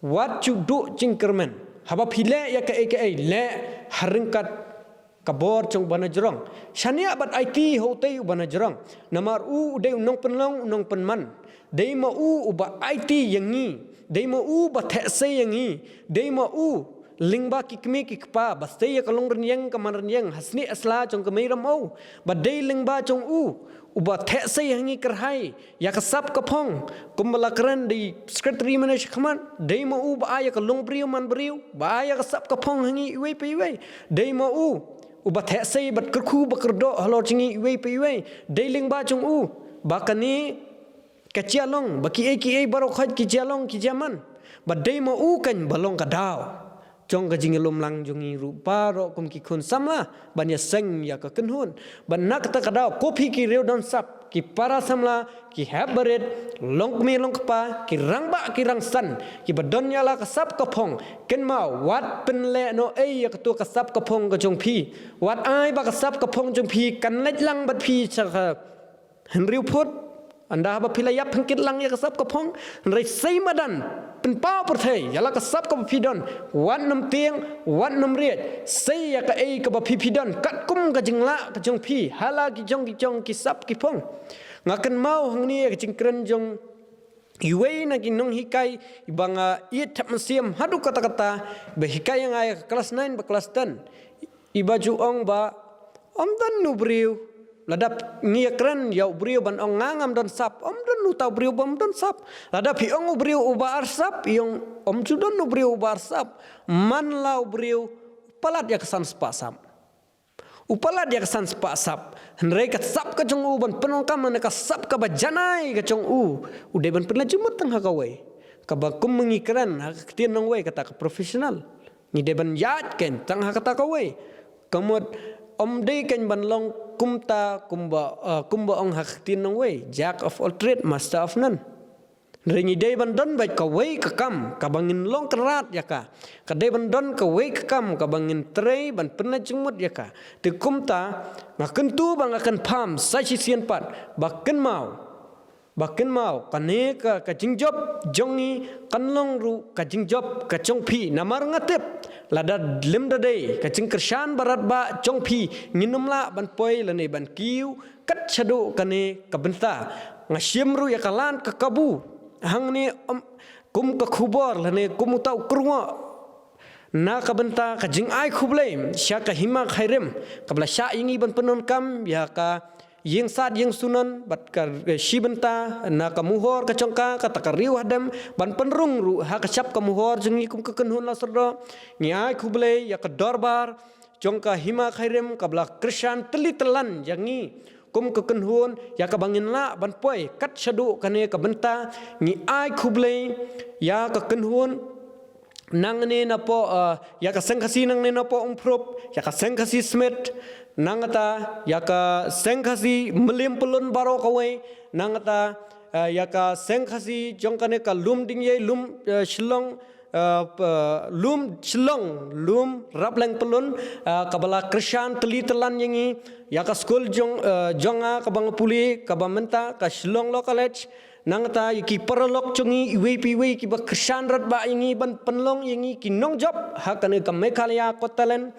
wat ju duh jingkyrmen. Haba phi leh ïa kaei kaei, leh ha ryngkat ka bor jong uba na jrong. Shaniah bad aiti ha utei uba na jrong. Namar u u dei u nongpynlong u nongpynman. Dei ma u uba aiti ïa ngi. Dei ma u ba theh sei ïa ngi. Dei ma u lyngba ki kmie ki kpa ba sei ïa ka long rynïeng ka man rynïeng ha snieh ha sla jong ka mei Ramew. Ba dei lyngba jong u uba theh sei ha ngi kyrhai ïa ka sap ka phong. Kumba la kren da i secretary mynne shakhmat, dei ma u ba ai ïa ka long briew man briew, ba ai ïa ka sap ka phong ha ngi iwei pa iwei. Dei ma u uba theh sei bad kyrkhu ba kyrdoh halor jong ngi iwei pa iwei. Dei lyngba jong u ba kane ka jia long, ba kiei kiei baroh khoit ki jia long ki jia man. Ba dei ma u kan ba long ka daw jong ka jingïalum lang jong ngi ruh baroh kum ki khun samla ban ïaseng ïa ka kynhun. Bad na kata ka daw, ko phi ki riew don sap, ki para samla, ki hep barit, longkmie longkpa, ki rangbah ki rangsan, kiba don ïa la ka sap ka phong, kynmaw, wat pynleh noh ei ïa kato ka sap ka phong ka jong phi. Wat ai ba ka sap ka phong jong phi kan leit lang bad phi sha ka hynriew phut. Ynda haba phi la ïap pynkit lang ïa ka sap ka phong, hynrei sei madan, pynpaw pyrthei ïa la ka sap kaba phi don. Wat nym tieng, wat nym riej, sei ïa kaei kaba phi phi don katkum ka jinglah ka jong phi ha la ki jong ki jong ki sap ki phong. Nga kynmaw hangne ïa ka jingkren jong iwei na ki nonghikai iba nga ïeit thep mynsiem haduh katta katta, ba hikai ïa nga ïa ka klas nine bad klas ten. Iba ju ong ba ym don u briew, lada ngi ïakren ïa u briew ban ong nga ngam don sap, ym don uta u briew bym don sap. Lada phi ong u briew uba ar sap, i ong ym ju don u briew uba ar sap. Man la u briew u palat ïa ka san spah sap. U palat ïa ka san spah sap. Hynrei ka sap ka jong u ban pyndonkam na ka sap kaba janai ka jong u, u dei ban pynleit jingmut tang ha kawei. Kaba kum ma ngi kren ha ka ktien nongwei kata ka professional. Ngi dei ban ïaid kein tang ha kata kawei. Ka mut ym dei kein ban long kumta kumba, eh, kumba ong ha ka ktien nongwei, jack of all trade, master of none. Hynrei ngi dei ban don beit kawei ka kam kaba ngin long kynrad ïa ka. Ka dei ban don kawei ka kam kaba ngin trei ban pynleit jingmut ïa ka. Te kumta nga kyntu ba nga kynpham sa shisien pat ba kynmaw, ba kynmaw kane ka, ka jingjop jong ngi kan long ruh ka jingjop ka jong phi. Namar nga tip lada lymda dei ka jingkyrshan barat ba jong phi, ngin ym lah ban poi lane ban kiew kat shaduh kane ka bynta. Nga shim ruh ïa ka lad ka kabu hangne, um, kum ka khubor lane kum uta u kyrwoh na ka bynta ka jingai khublei sha ka Hima Khyrim kaba la shah ïa ngi ban pyndonkam ïa ka ïing sad ïing sunon bad ka, eh, shi bynta na ka muhor ka jong ka, kata ka riew hadem ban pynrung ruh ha ka shap ka muhor jong ngi kum ka kynhun Lasardoh. Ngi ai khublei ïa ka dorbar jong ka Hima Khyrim kaba la kyrshan tylli tyllan ïa ngi kum ka kynhun ïa kaba ngin lah ban poi kat shaduh kane ka bynta. Ngi ai khublei ïa ka kynhun nangne napoh, eh, ïa ka Seng Khasi nangne napoh Umphrup, ïa ka Seng Khasi Smit, nangta ïa ka Seng Khasi Mylliem Pyllun baroh kawei, nangta, eh, ïa ka Seng Khasi jong kane ka Lum Dingïei, Lum, eh, Shillong, eh, p-, Lum Shillong, Lum Rapleng Pyllun, eh, kaba la kyrshan tylli tyllan ïa ngi, ïa ka skul jong, eh, jong nga kaba nga pule, kaba mynta ka Shillong Law College. Nangta ïa ki paralok jong ngi iwei pa iwei kiba kyrshan radbah ïa ngi ban pynlong ïa ngi ki nongjop ha kane ka Meghalaya Got Talent.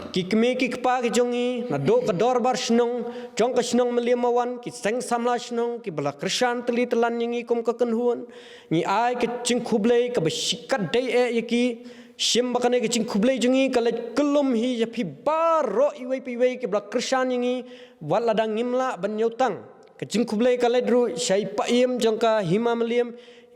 Ki kmie ki kpa ki jong ngi naduh ka dorbar shnong jong ka shnong Mylliem Mawan, ki seng samla shnong kiba la kyrshan tylli tyllan ïa ngi kum ka kynhun. Ngi ai ka jingkhublei kaba shikatdei eh ïa ki. Shim ba kane ka jingkhublei jong ngi ka leit kyllum hi ïa phi baroh iwei pa iwei kiba la kyrshan ïa ngi wat lada ngim lah ban ñiewtang. Ka jingkhublei ka leit ruh sha i Paiem jong ka Hima Mylliem,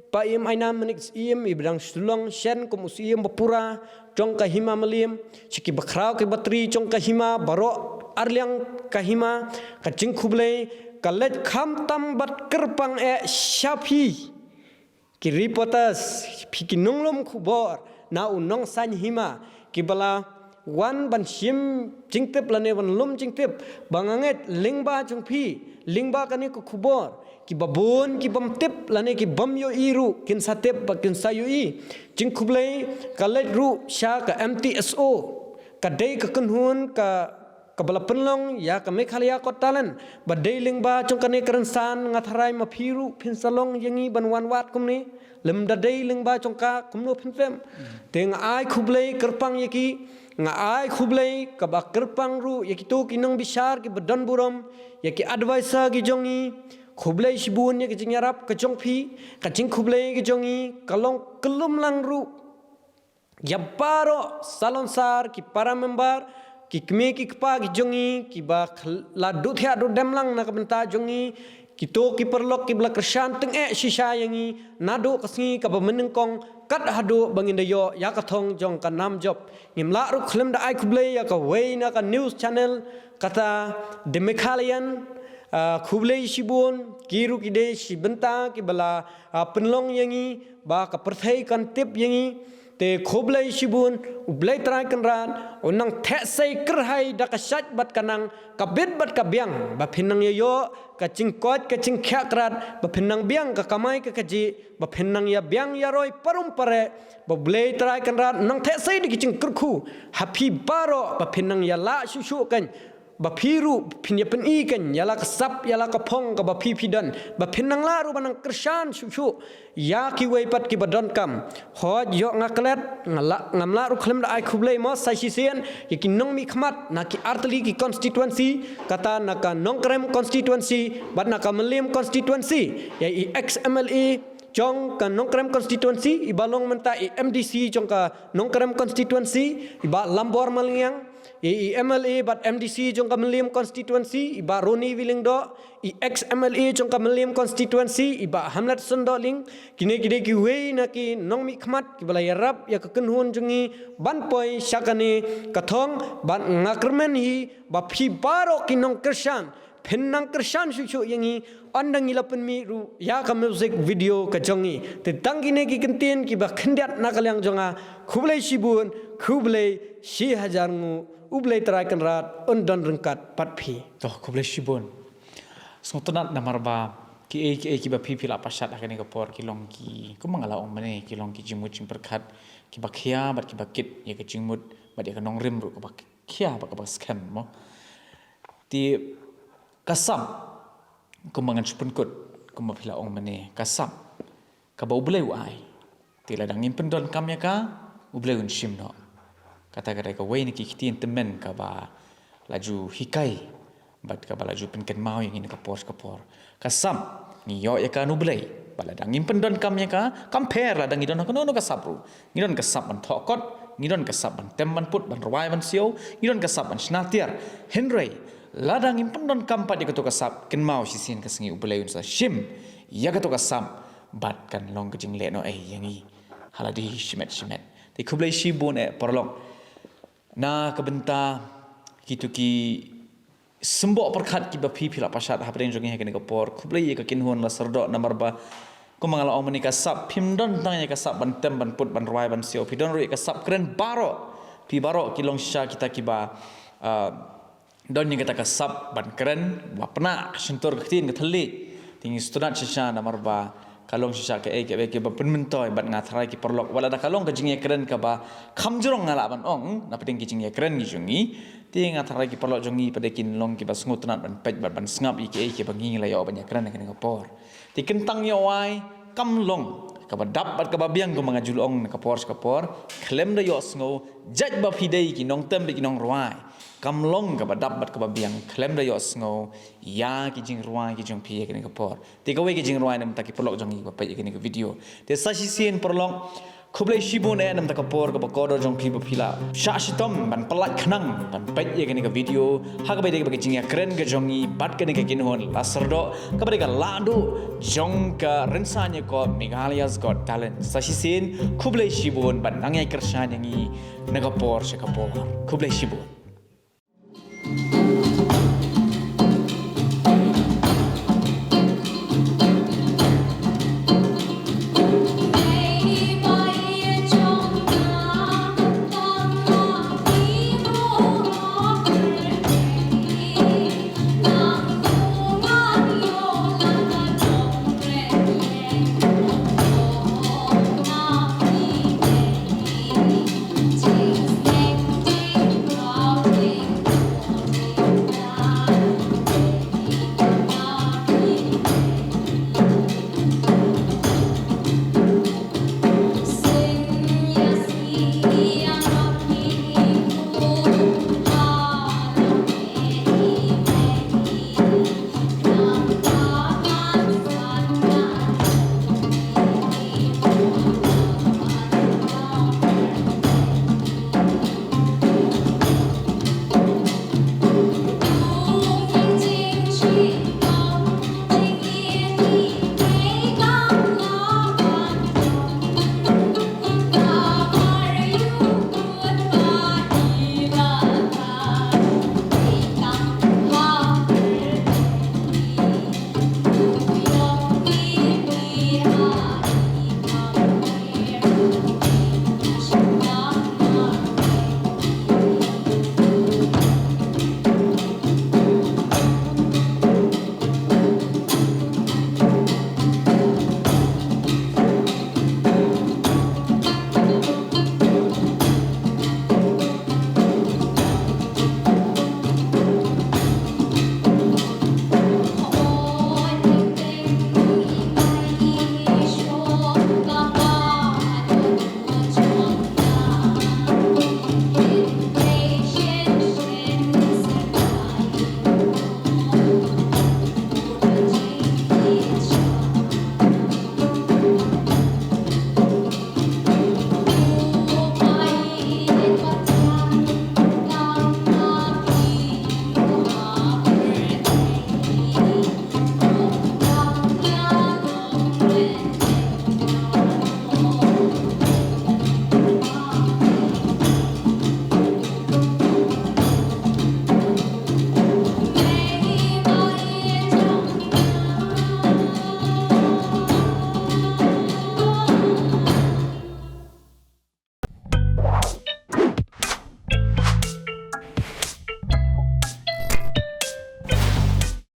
Paiem Ainam Manik Syiem, iba dang shu long shen kum u Syiem bapura jong ka Hima Mylliem, sha ki bakhraw ki batri jong ka Hima baroh arliang ka Hima. Ka jingkhublei ka leit khamtam bad kyrpang eh sha phi ki reporters, phi ki nonglum khubor na u Nongsaiñ Hima, kiba la wan ban shim jingtip lane ban lum jingtip ba nga ngeit lyngba jong phi, lyngba kane ka khubor, kiba bun ki bym tip lane ki bym ïohi ruh kin sa tip ba kin sa ïohi. Jingkhublei ka leit ruh sha ka M T S O, ka dei ka kynhun ka kaba la pynlong ïa ka Meghalaya Got Talent, ba dei lyngba jong kane ka rynsan, nga tharai ma phi ruh phin sa long ïa ngi ban wan wad kumne, lymda dei lyngba jong ka kumno phin pem. Te nga ai khublei kyrpang ïa ki, nga ai khublei kaba kyrpang ruh ïa kito ki nongbishar kiba don burom, ïa ki advisor ki jong ngi, khublei shibun ïa ka jingïarap ka jong phi, ka jingkhublei ka jong ngi, ka long kyllum lang ruh ïa baroh salonsar, ki para member, ki kmie ki kpa ki jong ngi, kiba khl-, la duh thiah duh dem lang na ka bynta jong ngi, kito ki paralok kiba la kyrshan tyngeh shisha ïa ngi, naduh ka sngi kaba mynnyngkong, kat haduh ba ngin da ïoh ïa ka thong jong ka nam jop. Ngim lah ruh khlem da ai khublei ïa kawei na ka news channel, kata The Meghalayan, ah, khublei shibun, ki ruh ki dei shi bynta kiba la, ah, pynlong ïa ngi, ba ka pyrthei kan tip ïa ngi. Te khublei shibun, U Blei Trai Kynrad un nang theh sei kyrhai da ka shait bad ka nang, ka bit bad ka biang, ba phin nang ïa ïoh ka jingkoit ka jingkhiah krad, ba phin nang biang ka kamai ka kajih, ba phin nang ïa biang ïa roi parum pare, ba U Blei Trai Kynrad un nang theh sei da ki jingkyrkhu ha phi baroh, ba phin nang ïa lah shuh shuh kan, ba phi ruh phin ïa pyni kan ïa la ka sap ïa la ka phong kaba phi phi don, ba phin nang lah ruh ban nang kyrshan shuh shuh ïa kiwei pat kiba donkam. Hooid, ïoh nga klet, nga la, ngam lah ruh khlem da ai khublei mo sa shisien ïa ki nongmihkhmat na ki artylli ki constituency, kata na ka Nongkrem constituency bad na ka Mylliem constituency, ïa i ex M L A jong ka Nongkrem constituency, iba long mynta i M D C jong ka Nongkrem constituency, i Bah Lambor Malngiang, i, i M L A bad M D C jong ka Mylliem constituency, i Bah Ronnie W. Lyngdoh, i ex M L A jong ka Mylliem constituency, i Bah Hamletson Dohling, kine ki dei kiwei na ki nongmihkhmat kiba la ïarap ïa ka kynhun jong ngi ban poi sha kane ka thong, bad nga kyrmen hi ba phi baroh ki nongkyrshan phin nang kyrshan shuh shuh ïa ngi, ynda ngi la pynmih ruh ïa ka music video ka jong ngi. Te tang kine ki kyntien kiba khyndiat na ka liang jong nga, khublei shibun, khublei shi hajar nguh, U Blei Trai Kynrad un don ryngkat bad phi. To, khublei shibun. Sngewtynnat namar ba kiei kiei kiba phi phi la pashad ha kane ka por ki long ki, kumba nga la ong mynne, ki long ki jingmut jingpyrkhat kiba khia bad kiba kit ïa ka jingmut bad ïa ka nongrim ruh kaba khia bad kaba skhem mo. Te ka sap, kumba ngan shu pynkut, kumba phi la ong mynne, ka sap kaba U Blei u ai. Te lada ngim pyndonkam ïa ka, U Blei un shim noh. Kata ka dei kawei na ki ktien tymmen kaba la ju hikai bad kaba la ju pynkynmaw ïa ngi na ka por sha ka por. Ka sap, ngi ïoh ïa ka na U Blei. Bad lada ngim pyndonkam ïa ka, kam pher lada ngi don ha kano kano ka sap ruh. Ngi don ka sap ban thoh kot, ngi don ka sap ban tem ban put, ban rwai ban siaw, ngi don ka sap ban shna tiar. Hynrei lada ngim pyndonkam pat ïa kato ka sap, kynmaw shisien ka sngi U Blei un sa shim ïa kato ka sap bad kan long ka jinglehnohei ïa ngi ha lade shimet shimet. Te khublei shibun eh paralok na ka bynta kito ki symboh pyrkhat kiba phi phi la pashad hapdeng jong ngi ha kane ka por. Khublei ïa ka kynhun La Syrdoh namar ba, kumba nga la ong mynne, ka sap, phim don tang ïa ka sap ban tem ban put ban rwai ban siaw, phi don ruh ïa ka sap kren baroh. Phi baroh ki long shisha kita kiba, ah, don ïa kata ka sap ban kren ba pynah ka shyntur ka ktien ka thylliej. Te ngi sngewtynnat shisha namar ba ka long shisha kaei kaei kaba pynmyntoi bad nga tharai ki paralok, wat lada ka long ka jingïakren kaba kham jrong, nga lah ban ong, napdeng ki jingïakren ki jong ngi, te nga tharai ki paralok jong ngi pat de kin long kiba sngewtynnat ban peit bad ban sngap ïa kiei kiba ngi la ïoh ban ïakren ha kane ka por. Te kyntang ïa wai, kam long kaba dap bad kaba biang, kumba nga ju la ong na ka por sha ka por, khlem da ïohsngew, jait ba phi dei ki nongtem bad ki nongrwai. Kam long kaba dap bad kaba biang khlem da ïohsngew ïa ki jingrwai ki jong phi ha kane ka por. Te kawei ka jingrwai na ka bynta ki paralok jong ngi ba peit ïa kane ka video. Te sa shisien paralok, khublei shibun eh na ka bynta ka por kaba kordor jong phi ba phi la shah shitom ban pyllait khnang ban peit ïa kane ka video ha kaba ïadei bad ka jingïakren ka jong ngi bad kane ka kynhun La Syrdoh, kaba dei ka lahduh jong ka rynsan ïakop Meghalaya's Got Talent. Sa shisien, khublei shibun bad nang ïai kyrshan ïa ngi na ka por sha ka por. Khublei shibun.